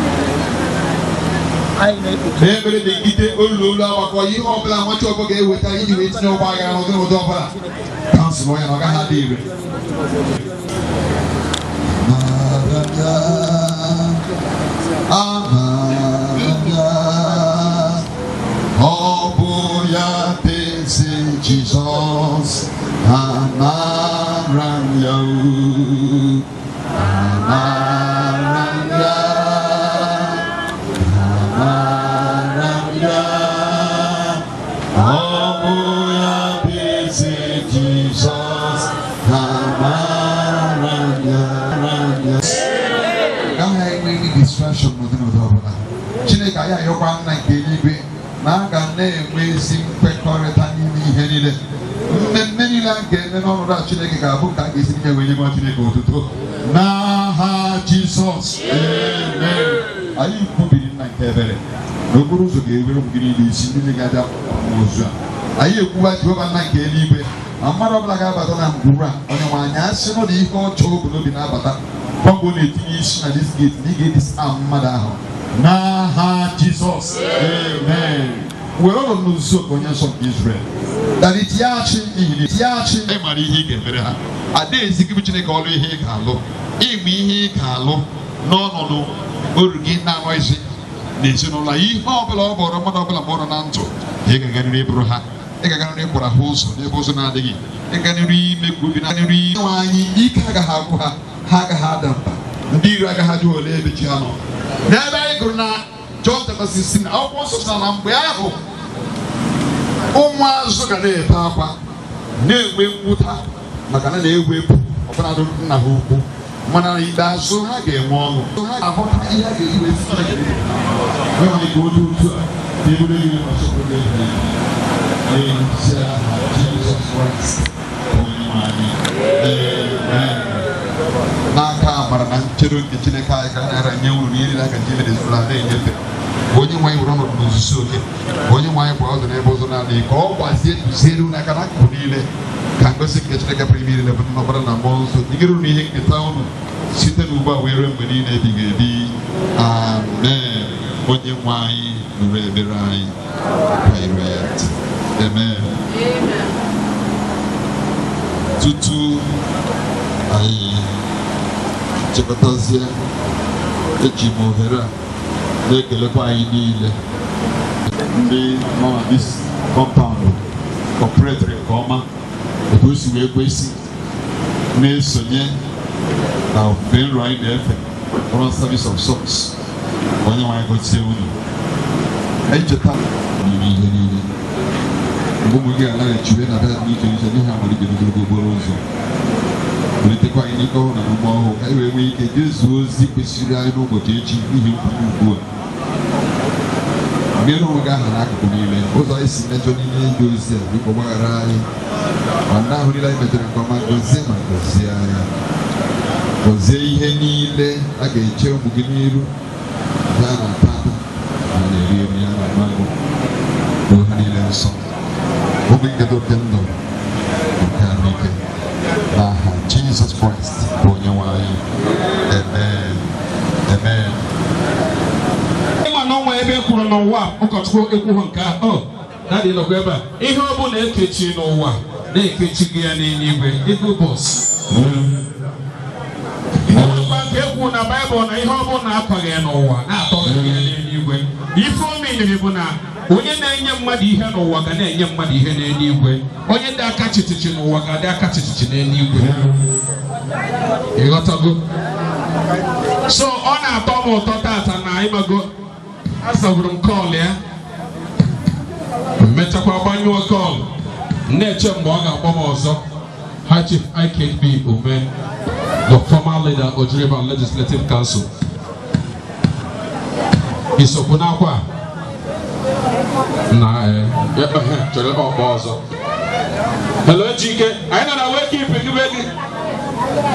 anyị na-ekpuchi. N'ebere megide olu olu agbakọ ihe ọbụla nwachi ọbụla ga-eweta iji wee tinye ọgba aghara n'ụdị n'ụdị ọbụla, cancel ya na ọ gaghị adị ire. Amara m ya, amara m ya, ọ bụ ya bụ eze. Jizọs, amara m ya o, amara m ya, amara m ya, ọ bụ ya bụ eze Jizọs, amara m ya, amara m ya. Gaghị enwe any distraction n'ụdị n'ụdị ọbụla. Chineke, anyị ayọkwa Nna nke eluigwe na a ga na-enwe ezi nkwekọrịta n'ime ihe niile. Mmemme niile a ga-eme n'ọnọdụ a, Chineke, ga-abụ ka a ga-esi n'ime wee nye nwa Chineke otuto n'aha Jizọs, amen. Anyị kwubiri, Nna nke ebere, na okporo ụzọ ga-ewere ụmụ gị niile isi ndị ga-abịa ozu a. Anyị ekwuwa, Jehova Nna nke eluigwe, ma mmadụ ọbụla ga-abata na ngwuru a, onye nwe anyị, asị n'ụlọ ihe ọjọọ o bu n'obi na-abata, gbagbo na-etinye isi na this gate, na ị ga-edisa mmadụ ahụ n'aha Jizọs, amen. Were ọnọdụ n'ozuzu oke, onye nsọ nke Israel, dara itinye achị n'ihi na itinye achị. Ị mara ihe ị ga-emere ha. Ada ezi gị bụ Chineke ọlụ ihe ị ga-alụ, ịmụ ihe ị ga-alụ n'ọnọdụ oru gị na-anọ isi n'ezinụlọ. Ihe ọbụla ọ bụrụ mmadụ ọbụla ma ọ nọ na ndụ, ị ga-aga n'iru ịbụrụ ha, ị ga-aga n'iru ịkwara ha ụzọ n'ebe ụzọ na-adịghị, ị ga n'iru ime ka obi na n'iru inwe anyị. Ike agaghị agwụ ha, ha agaghị ada mba, ndị iro agaghị ajụ ole ebe chi ha nọ. N'ebe anyị gụrụ na John chapter 16, akwụkwọ nsọ sị na mgbe ahụ ụmụazụ ga na-ebe akwa, na-enwe mwụta maka na na-ewepụ ọbụladị nna ha ukwu, mana ikpeazụ ha ga-enwe ọṅụ, ha ga-ahụta ihe a ga-eji wee sị Chineke nwere ka o dị otu a ka ebule gị ma sọpụrụ gị n'ezi aha Jizọs Kraịst, onye nwe anyị, amen. N'aka amara na nchedo nke Chineke anyị ka a na-ara nye uru n'ihe niile aka nje mere ezinụlọ a na-enyefe. Ka onye nwe anyị were ọnọdụ n'ozuzu oke, ka onye nwe anyị kwa ọdụ n'ebe ụzọ na-adịghị, ka ọ gbazie duziere unu aka n'akụkụ niile, ka ngosi nke Chineke pụrụ ime niile bụ Nna, Ọkpara na Mmụọ Nsọ dịgịrị unu ihe nketa unu site n'ugbu a wee ruo mgbe niile ebighị ebi, amen. Onye nwe anyị nụrụ ekpere anyị, kwa iru ya ntị, amen. Tutu anyị chịkọtazie, eji m ohere a na-ekelekwa anyị niile ndị nọ na this compound cooperate nke ọma otu o si wee kwesị, na-esonye na ofufe nro anyị na-efe, ọrụ service of sorts. Onye nwe anyị gozie unu. Anyị cheta n'ime ihe niile mgbe ụmụ gị ga-alaghachiwe na bịa n'iche iche n'ihe amara ije ogologo okporo ụzọ. Welitekwa anyị n'ike ọhụrụ na n'ụgbọ ọhụụ, ka anyị wee nwee ike jezuo ozi kwesịrị anyị n'ụbọchị echi n'ihi nkwanye ugbu a. Mere onwe gị aha n'akụkụ niile ụzọ anyị si mejọ n'ime ije ozi a, biko gbaghara anyị, ma ndị ahụ niile anyị mejọrọ nke ọma, gọzie ma gọzie anyị. Gọzie ihe niile a ga-eche ụmụ gị n'iru, ya na-ata ata, a na-eri eri, ya na-aṅụ aṅụ. Doo ha niile nsọ, ụmụ gị kedu oke ndụ nke ahụike, n'aha Jizọs Kraịst bụ onye nwe anyị, amen, amen. Ịma na ọnwa ebe e kwuru n'ụwa, ụkọchukwu ekwughị nke a. O daddy nọkwa ebe a. Ihe ọ bụla ekechi n'ụwa na-ekechi gị ya n'eluigwe. Ego bọs ọkwa nke ekwu na Baịbụl na ihe ọ bụla atọghị ya n'ụwa na-atọghị ya n'eluigwe. Ife o meniri bụ na onye na-enye mmadụ ihe n'ụwa ga na-enye mmadụ ihe n'eluigwe. Onye dị aka chichichi n'ụwa ga-adị aka chichichi n'eluigwe. Ịghọtago? So ọ na-atọ m ụtọ tata na ịmago azagburu m call ya, mechakwa gbanyụọ call, na-eche mgbe ọ ga-akpọ m ọzọ. High Chief IKB Ume, the former leader, Oji River Legislative Council, isokwu n'akwa na chere ọkpọ ọzọ. Hello, Ejike, anyị nọ na wake keep gị be gị.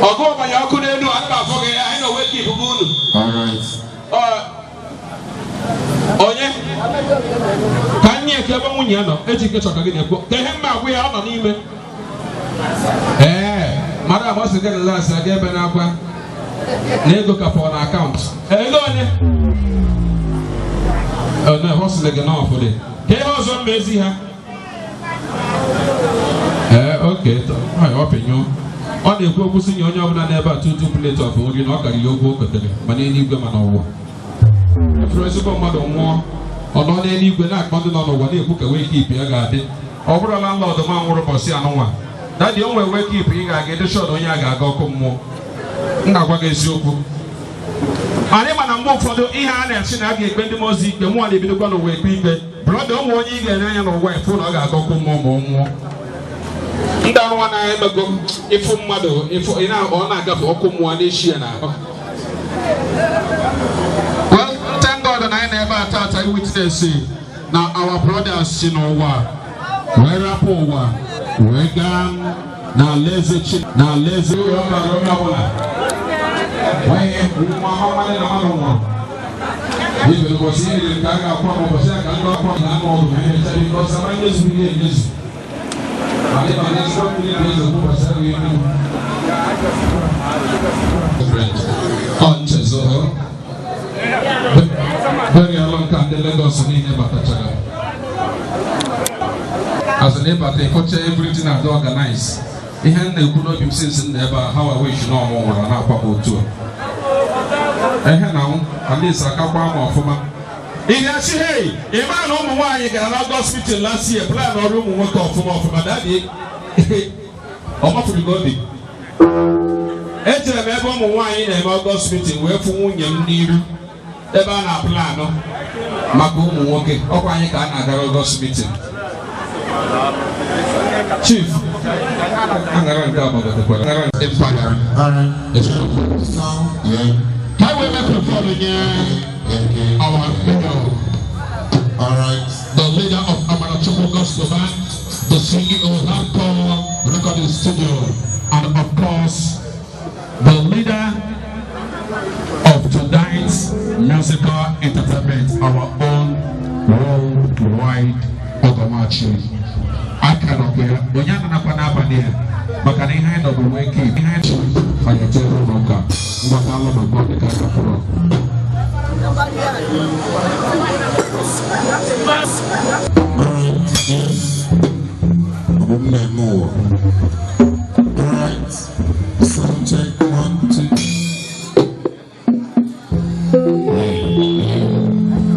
Ọgụ ọbanye ọkụ n'elu, anyị ga-afụ gị. Anyị nọ wake keep gị unu. All right. Ọ, onye ka nye ka ebe nwunye ya nọ. Ejike chọrọ ka gị na-ekwu ka ihe mma agwụ ya. Ọ nọ n'ime. Ee, mmadụ amasị gị relax aga ebe na-akwa na ego ka pụọ na account. Ego onye ọ na ọ sịrị gị na ọfụdị ka ihe ọzọ mma ezi ha. Ee, oke ọ pịnyụọ. Ọ na-ekwu okwu sị nye onye ọbụla n'ebe a 2 plate of nri, na ọ karịrị okwu o kotere ma n'eluigwe ma n'ụwa. Efere ezigbo mmadụ nwụọ, ọ nọ n'eluigwe na-akpọ ndị nọ n'ụwa, na-ekwu ka wee keep ya ga-adị. Ọ bụrụ landlord ma nwụrụ ụbọchị anụnwa, daddy, o nwere wake keep ị ga-aga edeshọn, onye a ga-aga ọkụ mmụọ. M na-agwa gị eziokwu. Anyị ma na mgbe ụfọdụ ihe a na-esi na a ga-ekpe ndị mmụọ ozi ikpe, mmụọ na-ebidokwa n'ụwa ekpe ikpe. Brother, ụmụ onye ị ga-enye anya n'ụwa ịfụ na ọ ga-aga ọkụ mmụọ ma ọ nwụọ. Ndị arụwa na-emego ịfụ mmadụ ịfụ ọ na-agafe ọkụ mmụọ na-eshi ya n'ahụ. Well, thank God na anyị na ebe a tata witness na our brothers si n'ụwa wee rapụ ụwa wee gaa na alaeze chi na alaeze ọ bara onye ọbụla nwee nwa mmadụ na mmadụ nwụrụ. Ibe ụbọchị iri nke a ga-akwa m ụbọchị a ka ndị ọkwa na anụ ọgụ na ihe ncha because ama nyezu ihe enyezu. Mana ịba na ezigbo mmiri na-ezo ụbọchị ahụ elu. Ọ nchezo burial nke ndị Lagos niile batachara. As an ịbata ịkọcha, everything and organize. Ihe m na-ekwu n'obi m since m na ebe a, how I wish na ọmụ nwụrụ na-akwa m otu a. Ehe na m at least akakwa m ọfụma. Ihe asị, hey, ị mara na ụmụ nwaanyị gara na August meeting last year plan ọrụ ụmụ nwoke ọfụma ọfụma. Daddy, ọ mafuru gị obi. Ejere m ebe ụmụ nwaanyị na-eme August meeting wee fụ nwunye m n'iru ebe a na-aplanụ maka ụmụ nwoke. Ọkwa anyị ka a na-agara August meeting. Chief aṅara nke agbagotekwara aṅara empire. Alright. Sound. Yeah. Ka anyị wee microphone nye our leader, Alright. the leader of Amarachukwu Gospel Band, the CEO Hardcore Recording Studio, and of course, the leader of tonight's musical entertainment, our own worldwide Ogomachi. Aka nọkwa ya, onye ananakwa n'abalị a, maka na ihe anyị nọ bụ wake ihe anyị chọrọ anyị ejere ụlọ ụka mgbata alụ maka ọ dịka aka fụrụ. Alright. Yes. Ọ bụ mmemme ụwa. Alright. Sound check, one, two. Yeah.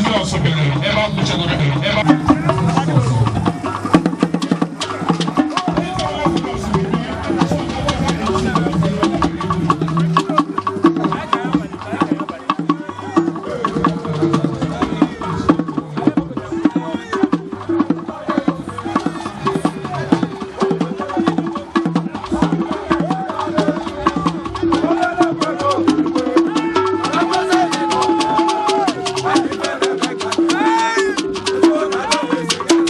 Exodus bere ebe a kwụchagoro ebe a. Hey!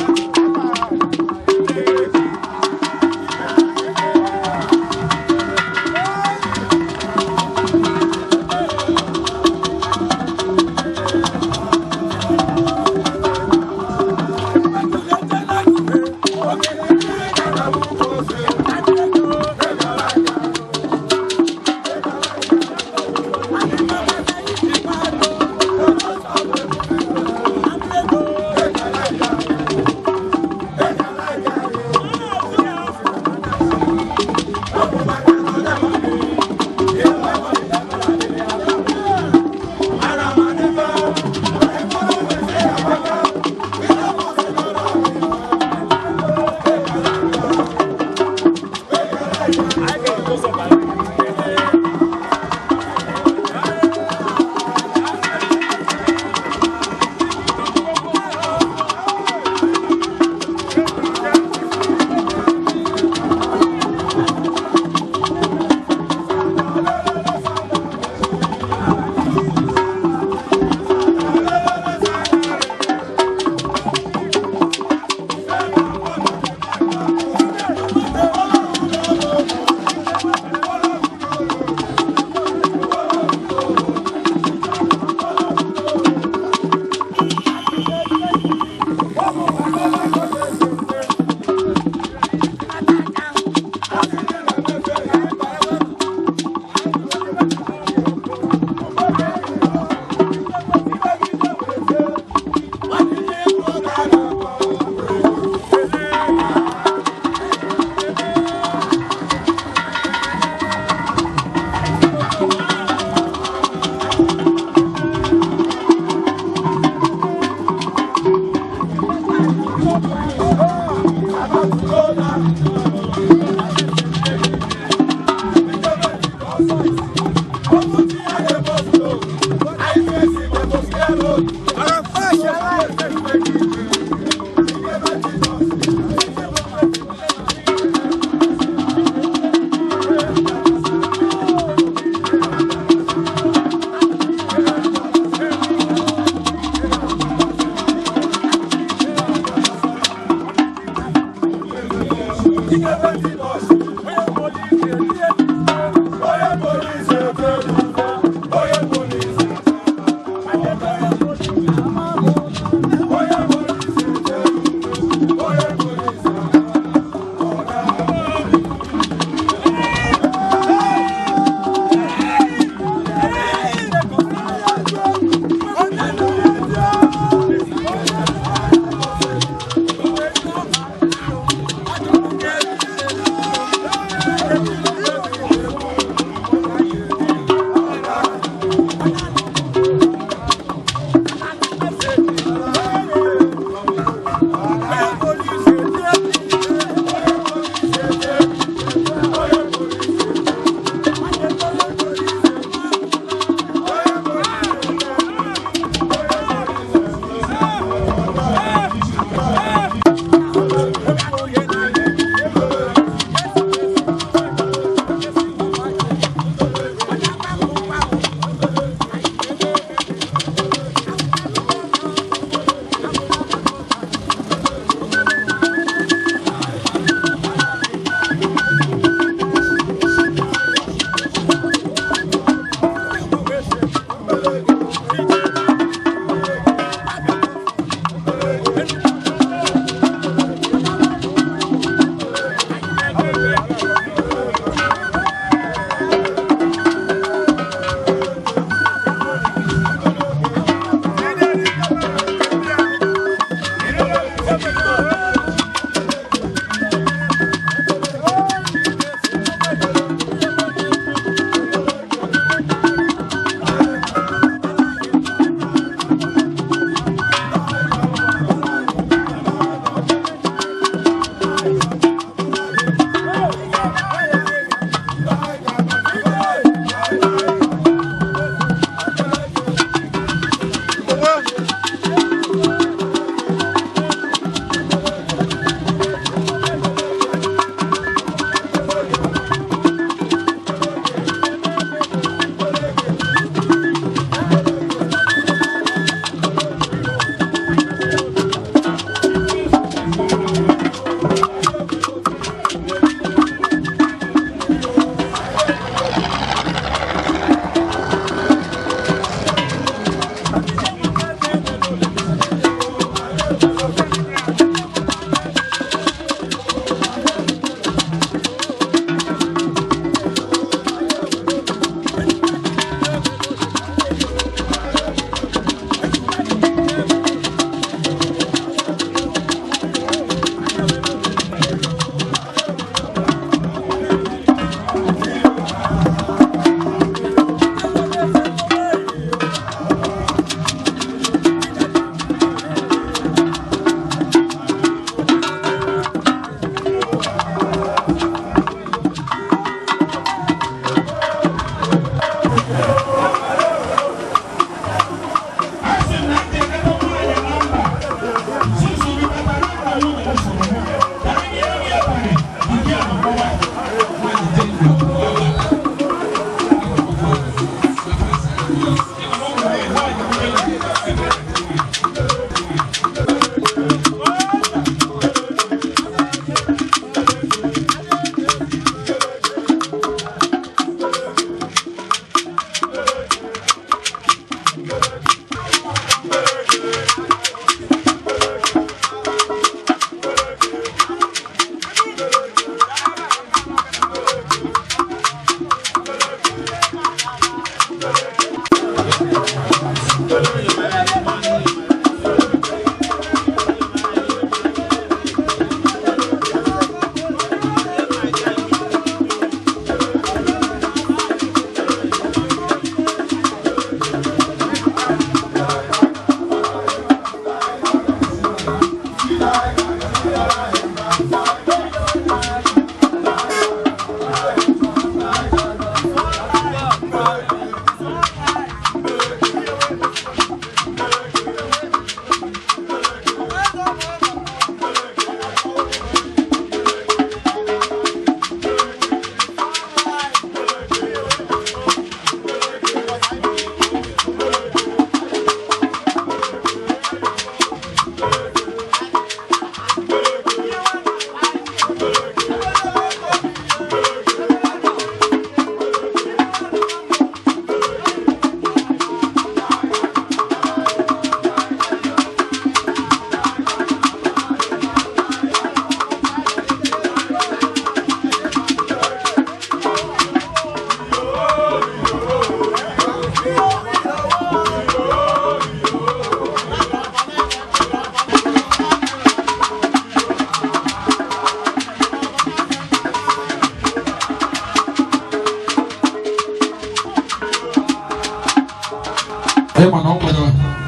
Ịma na ọ nwere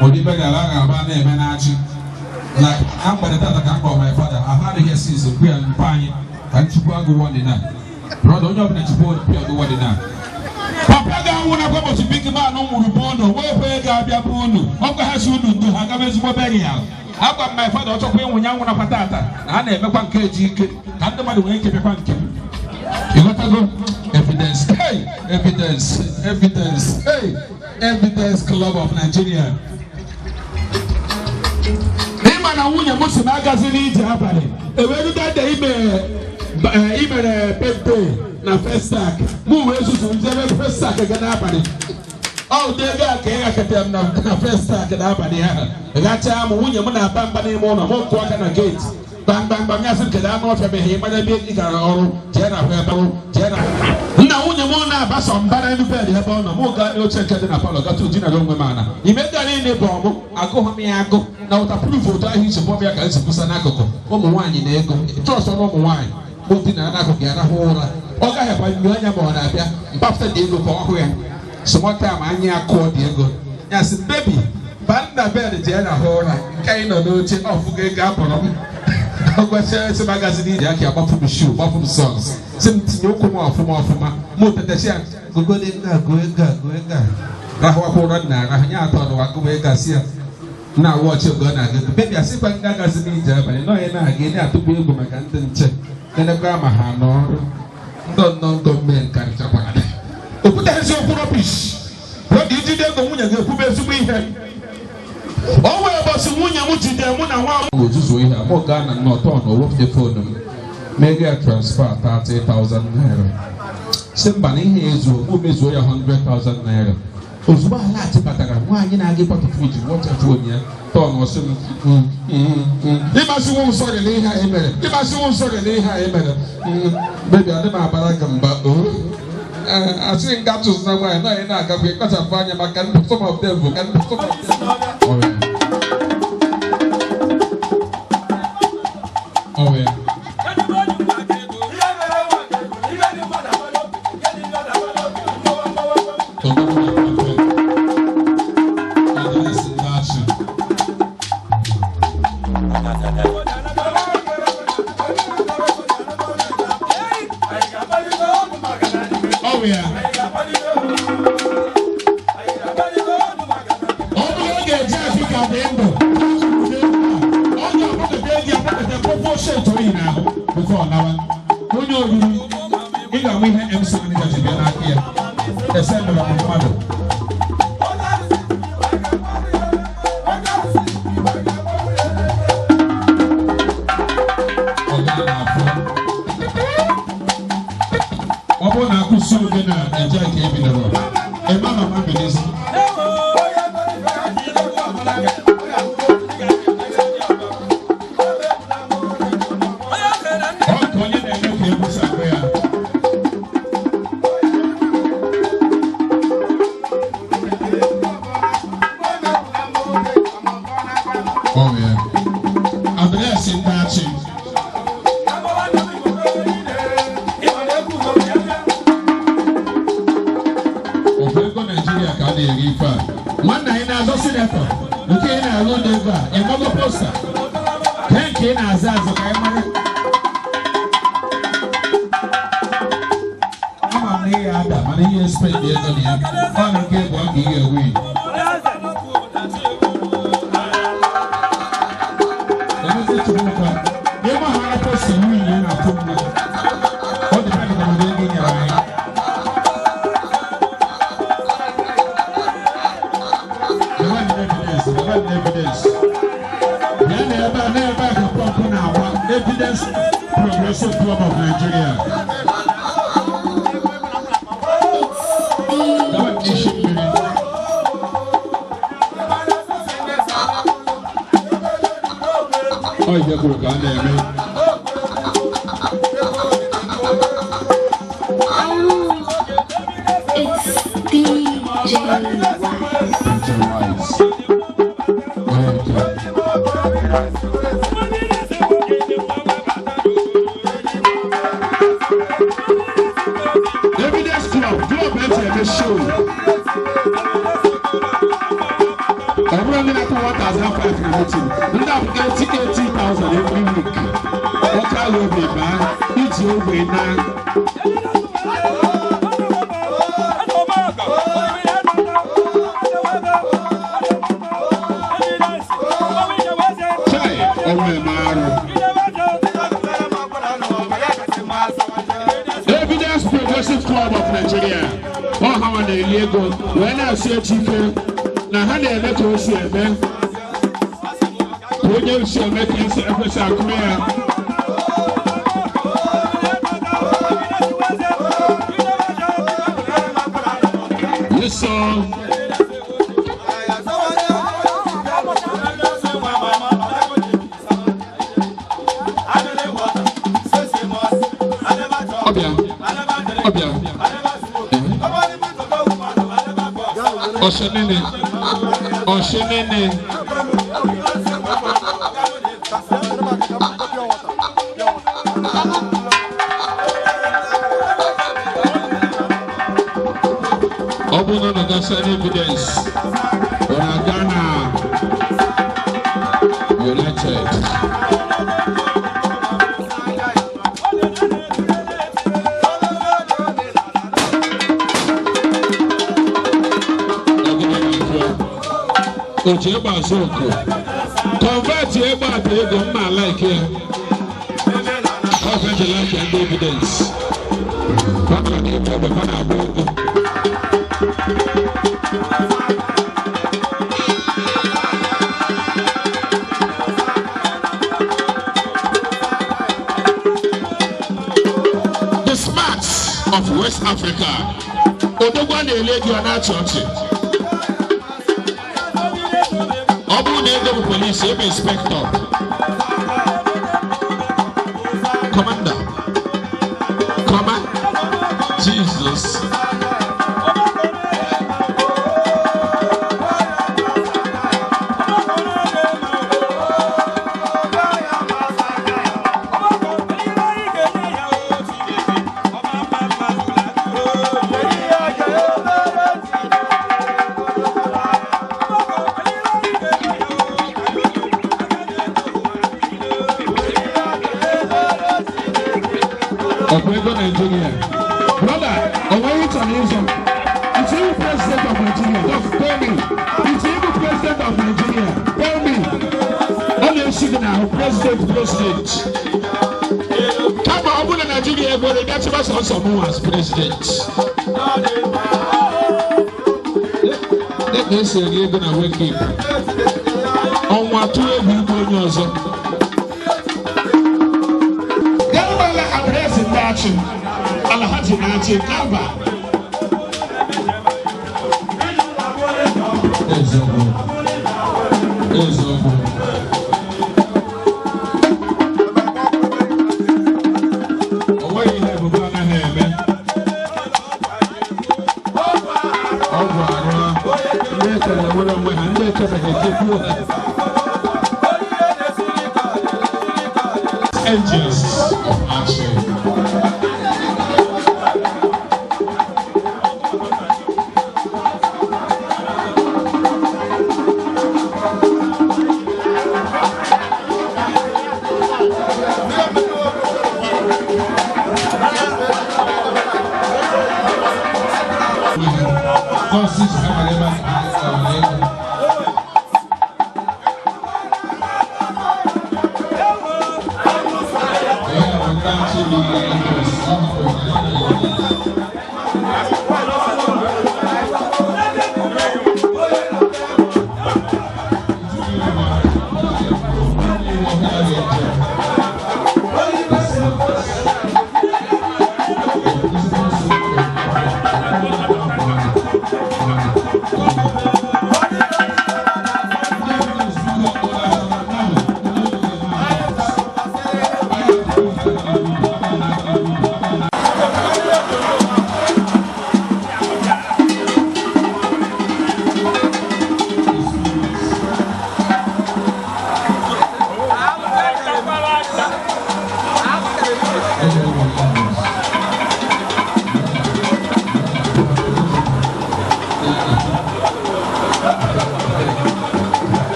ụdị burial a ga-aba na-eme na-achị. Like, na mgbede tata ka m kpọrọ my father, ahụ adịghị since mgbe ya mpa anyị ka nchukwu agụ wọdị na. Brother, onye ọbụla chukwu agụ wọdị na. Papa ga-anwụ na ụbọchị big man nwụrụ bụ unu, wee kwe ga-abịa bụ unu. Ọ gwa ha si unu ndo ha gaba ezigbo burial. Agwa m my father ọ chọkwa ịnwụ ya nwụrakwa tata na a na-emekwa nke eji ike ka ndị mmadụ nwee ike bịakwa nke m. Ịghọtago? Evidence, hey, evidence, evidence, hey, Evidence Club of Nigeria. Ịma na nwunye m si m agazila ije abalị ewerudade imere birthday na Festac, mụ wee zuzu njebe Festac ga n'abalị. Ọ ụdị ego a ka ị ghakọtara m na Festac n'abalị ahụ. Gachaa m, nwunye m na-aba mba n'ime ụlọ m, kụọ aka na gate gbamgbamgbam, ya sị m kedu anụ ọfịa bụ ihe ịmanya ebe ị gara ọrụ jee na ahụ ebe ọrụ jee na nna nwunye m na-abasa mba n'elu bed ebe ọ nọ. Mụ gaa n'oche nke dị na palọ gatụ ji na onwe m ana ime ndị a niile bụ ọmụ agụghị m ya agụ na waterproof otu ahụ isi bọm ya ka nsi kwụsa n'akụkụ. Ụmụ nwaanyị na ego trọst ọrụ ụmụ nwaanyị mụ dina n'akụkụ ya rahụ ụra, ọ gaghị agbanyụ anya ma ọ na-abịa mpapụta dị ego ka ọ hụ ya. Small time anya akụọ dị ego ya sị baby ba nna bed jee rahụ ụra nke anyị nọ n'oche ọfụgo ego abụrụ m. Ọgwachasị magazin iji aka agbapụ m shoe, gbapụ m socks, sị m tinye ụkwụ m ọfụma ọfụma. Mụ tetachi ya gụgode ego a, gụọ ego a, gụọ ego a, rahụwakwa ụra nna arahụ ya atọ n'ụwa gụwa ego a sị ya na wọchị oge ọ na-aga ego bebi asịkwa ndị agazi n'ije abalị nọ ya na-aga ị na-atụgbu egwu maka ndị nche nenekwa ma ha n'ọrụ ndị nnọọ gọọmenti karịchakwara okwute eziokwu rubbish. Brother, ijide ego nwunye gị ekwube ezigbo ihe. O wee ụbọchị nwunye m jide mụ na nwa m ozuzu ihe a, mụ gaa na nnọtọ na owepụta phone m mege ya transfer 30,000 naira, si mba na ihe ezuo, mụ mezuo ya 100,000 naira. Ozugbo alert batara, nwaanyị na-aga ịkwatụ fridge wọcha phone ya tọn ọsị m ịmasịwo m sorry na ihe a emere, ịmasịwo m sorry na ihe a emere. Baby, adị m abara gị mba o asị nga tụzụ na nwaanyị na anyị na-agakwa ịkpachapụ anya maka ndị some of them bụ ka ndị some of them. Oh, yeah. Oh, yeah. Ọ bụrụ oge eji Afrịka dị ndụ, ọ ga-agbakọta ego agbakọta kpọkpọ shirt oyi n'ahụ before ọ nawa. Onye oriri ị ga-ahụ ihe MC manager ji bịa n'aka ya esendụrụ m mmadụ. Ọ gaa n'afọ. Ọ bụrụ na akwụsị oge na eje ka e bidoro ebe a mama bilisi. Ọ ka onye na-eme ka egwu si agụ ya. Ọ ya address ndị achị. Ọ bụ ego Naijiria ka a na-eri ife a. Nwanne anyị na-azọ senator nke ị na-alụ ụlọ ego a ịmago poster kee nke ị na-azọ azọ ka anyị mara. Ama m na ị ga-ada mana ihe spend ego na ya ọ na nke bụ ọ ka ị ga-ewe. Emezi Chukwuka, ịma ha poster nwunye ya na-atụ mma. Ọ dị ka na ego nyere anyị. The one evidence, the one evidence. Ya na ebe a na ebe a ka pọmpụ na-agba. Evidence Progressive Club of Nigeria. Gawa n'isi mmiri. Ọ ihe kwuru ka a na-eme. It's DJ Wise. DJ Wise. Onye nke. Evidence Club, club eji eme show. na meeting. Ndị a bụ 80,000 every week. Ọka ahụ obi baa iji ogbe na. Chai, ọnwụ eme arụ. Evidence Progressive Club of Nigeria. Ọ ha nwa na-eli ego wee na-asị echi ike na ha na-eme ka o si eme ka onye si eme ka esi ekwesị akụrụ ya. Yes, sir. Ọbịa, ọbịa. Ọ̀ṣẹ́nẹ́nẹ́, ọ̀ṣẹ́nẹ́nẹ́. Ọ bụrụ na ọ gasị evidence, ọ na-aga na United. Oji egbe azụ oku convert egbe ata ego mma like ya ọfẹ ji like ya ndị evidence fana na egbe egbe fana agba ego. The Smarts of West Africa. Odogwu a na-ele ego ọ na-achị ọchị. Ọ bụrụ na ego bụ polisi, ebe inspektọ, kọmanda, kọma, Jesus. Ọ̀pọ̀ ego Nigeria. Brother, ọ̀wọ́ yìí tàn ní sọ. It's you president of Nigeria. Just tell me. It's you president of Nigeria. Tell me. Ọ na-esi gị n'ahụ president president. Kama ọ bụrụ na Nigeria egbere bịa chịba sọsọ mụ as president. Dịka esi eri ego na wake up. Ọnwa tụọ egwu igwe onye ọzọ. Garba adreesị ndị achị Alhaji na-achị Garba. Eziokwu. Eziokwu. O nweghị ihe ebube anaghị eme. Ọgwụ arụ ndị ekere nwere onwe ha, ndị ekebeghị ekekwuo ha. Angels of Action.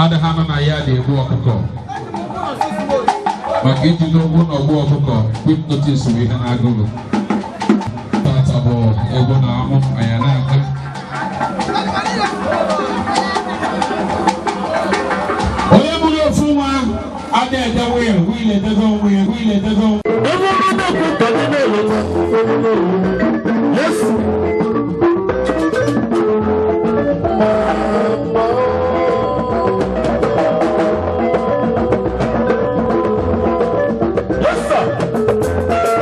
Adịghị anọ na ya na-egbu ọkụkọ. Maka ijide ụgwụ na ọgbụ ọkụkọ, quick notice bụ ihe na-agụgụ. Tata bụ egwu na amụ anyị na-aga. Onye bụrụ ofu nwa adịghị ede wiil, wiil edego onwe ya, wiil edego onwe Yes. Yes, sir.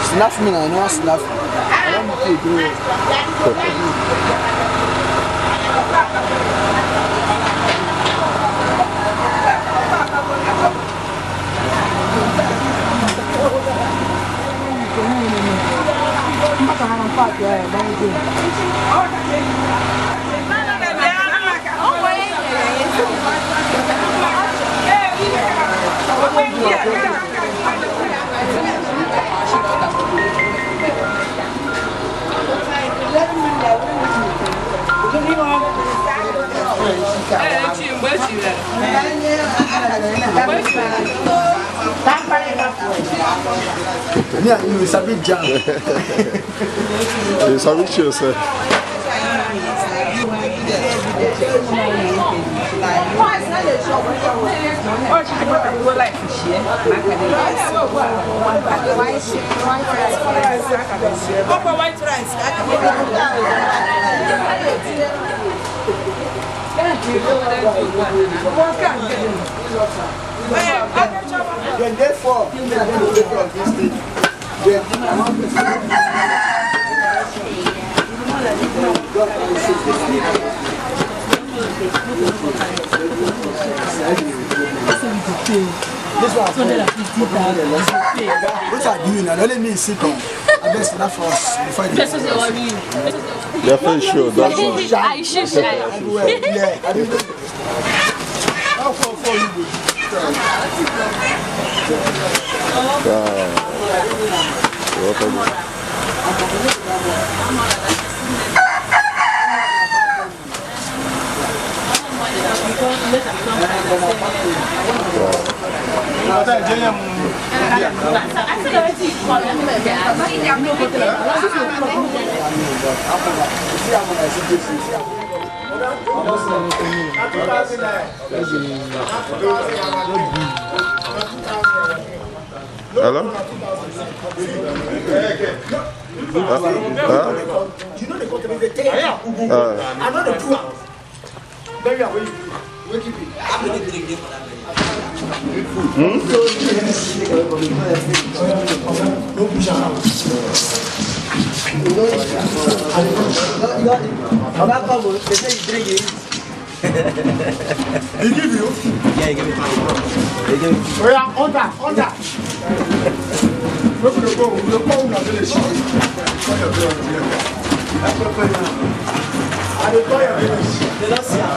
Snap me now, no snap me. I want to do it. Me and you sabi jam. You sabi yourself. Then therefore, this one, what are you doing? Only me sick on. I best enough for us before you. Your face show, that's all. I should. Yeah, I didn't. How far for you? Hello? You know the company they take. I know the 2 hours. Very well. He give you? Yeah, he gave me. He gave me. Oh yeah, on that, on that. We go, we go in the village. I dey call your village. They don't see am.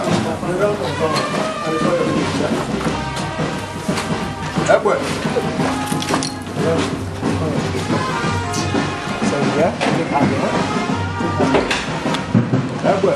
They don't come. I dey call your village. Ekwe. So yeah, take hand. Ekwe.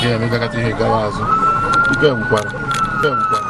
Nke ya emegakata ihe gawa azụ. Ike gwụkwara. Ike gwụkwara.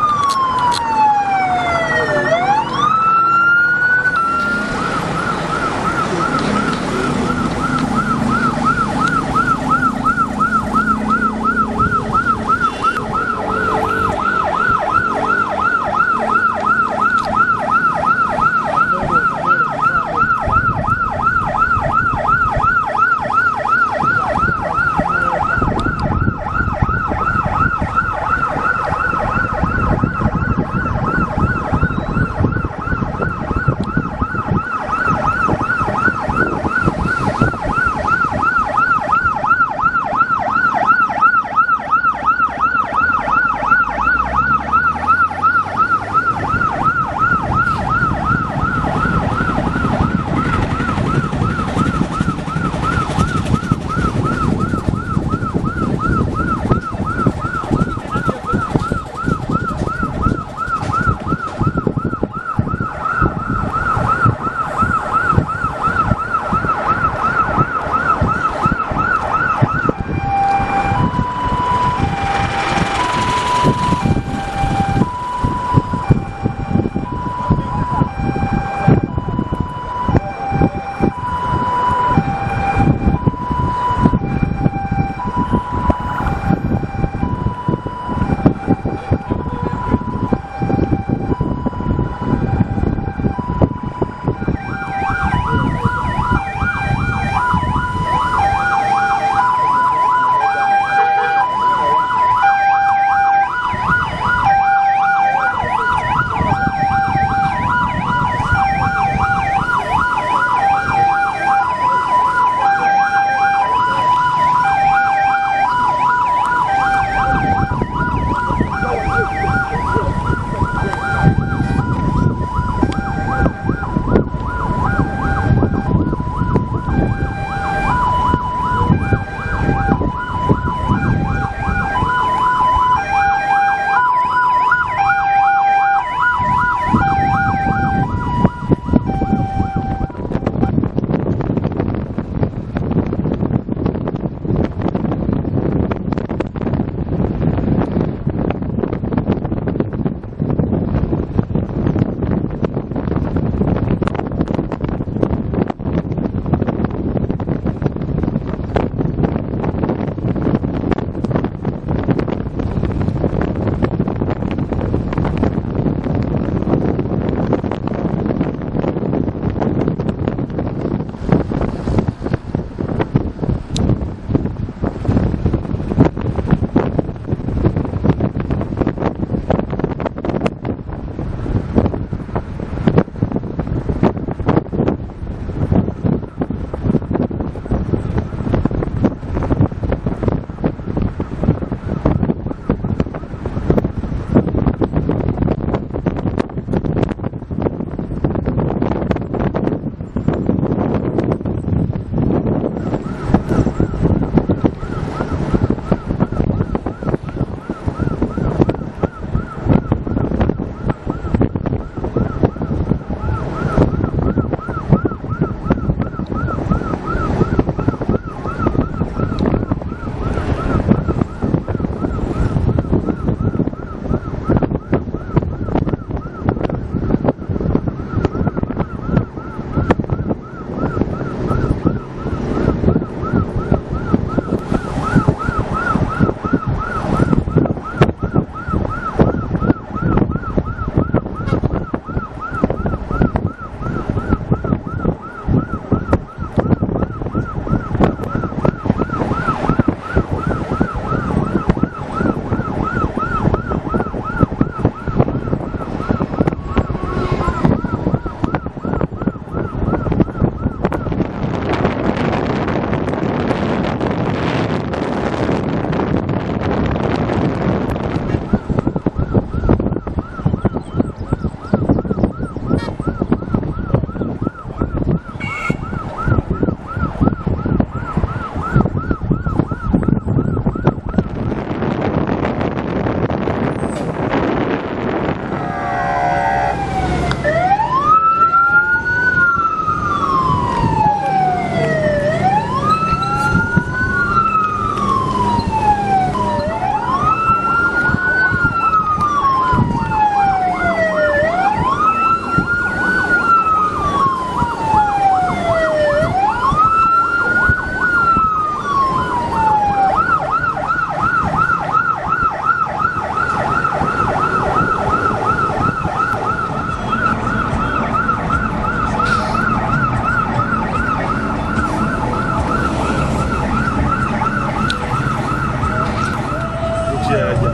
Kpuchie ya aja.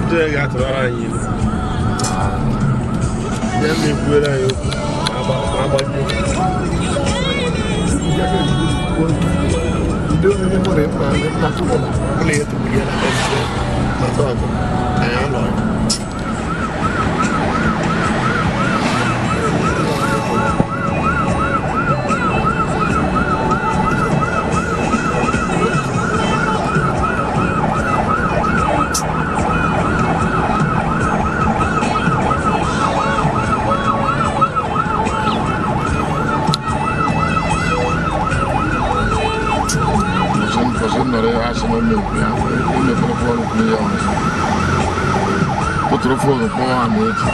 Ndị onye ga-atụbara anyị ilu. Ya na-ekwuere anyị okwu ma agbajie. Tụtụrụ foonu kpọọ ha ma echi.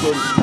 Oh,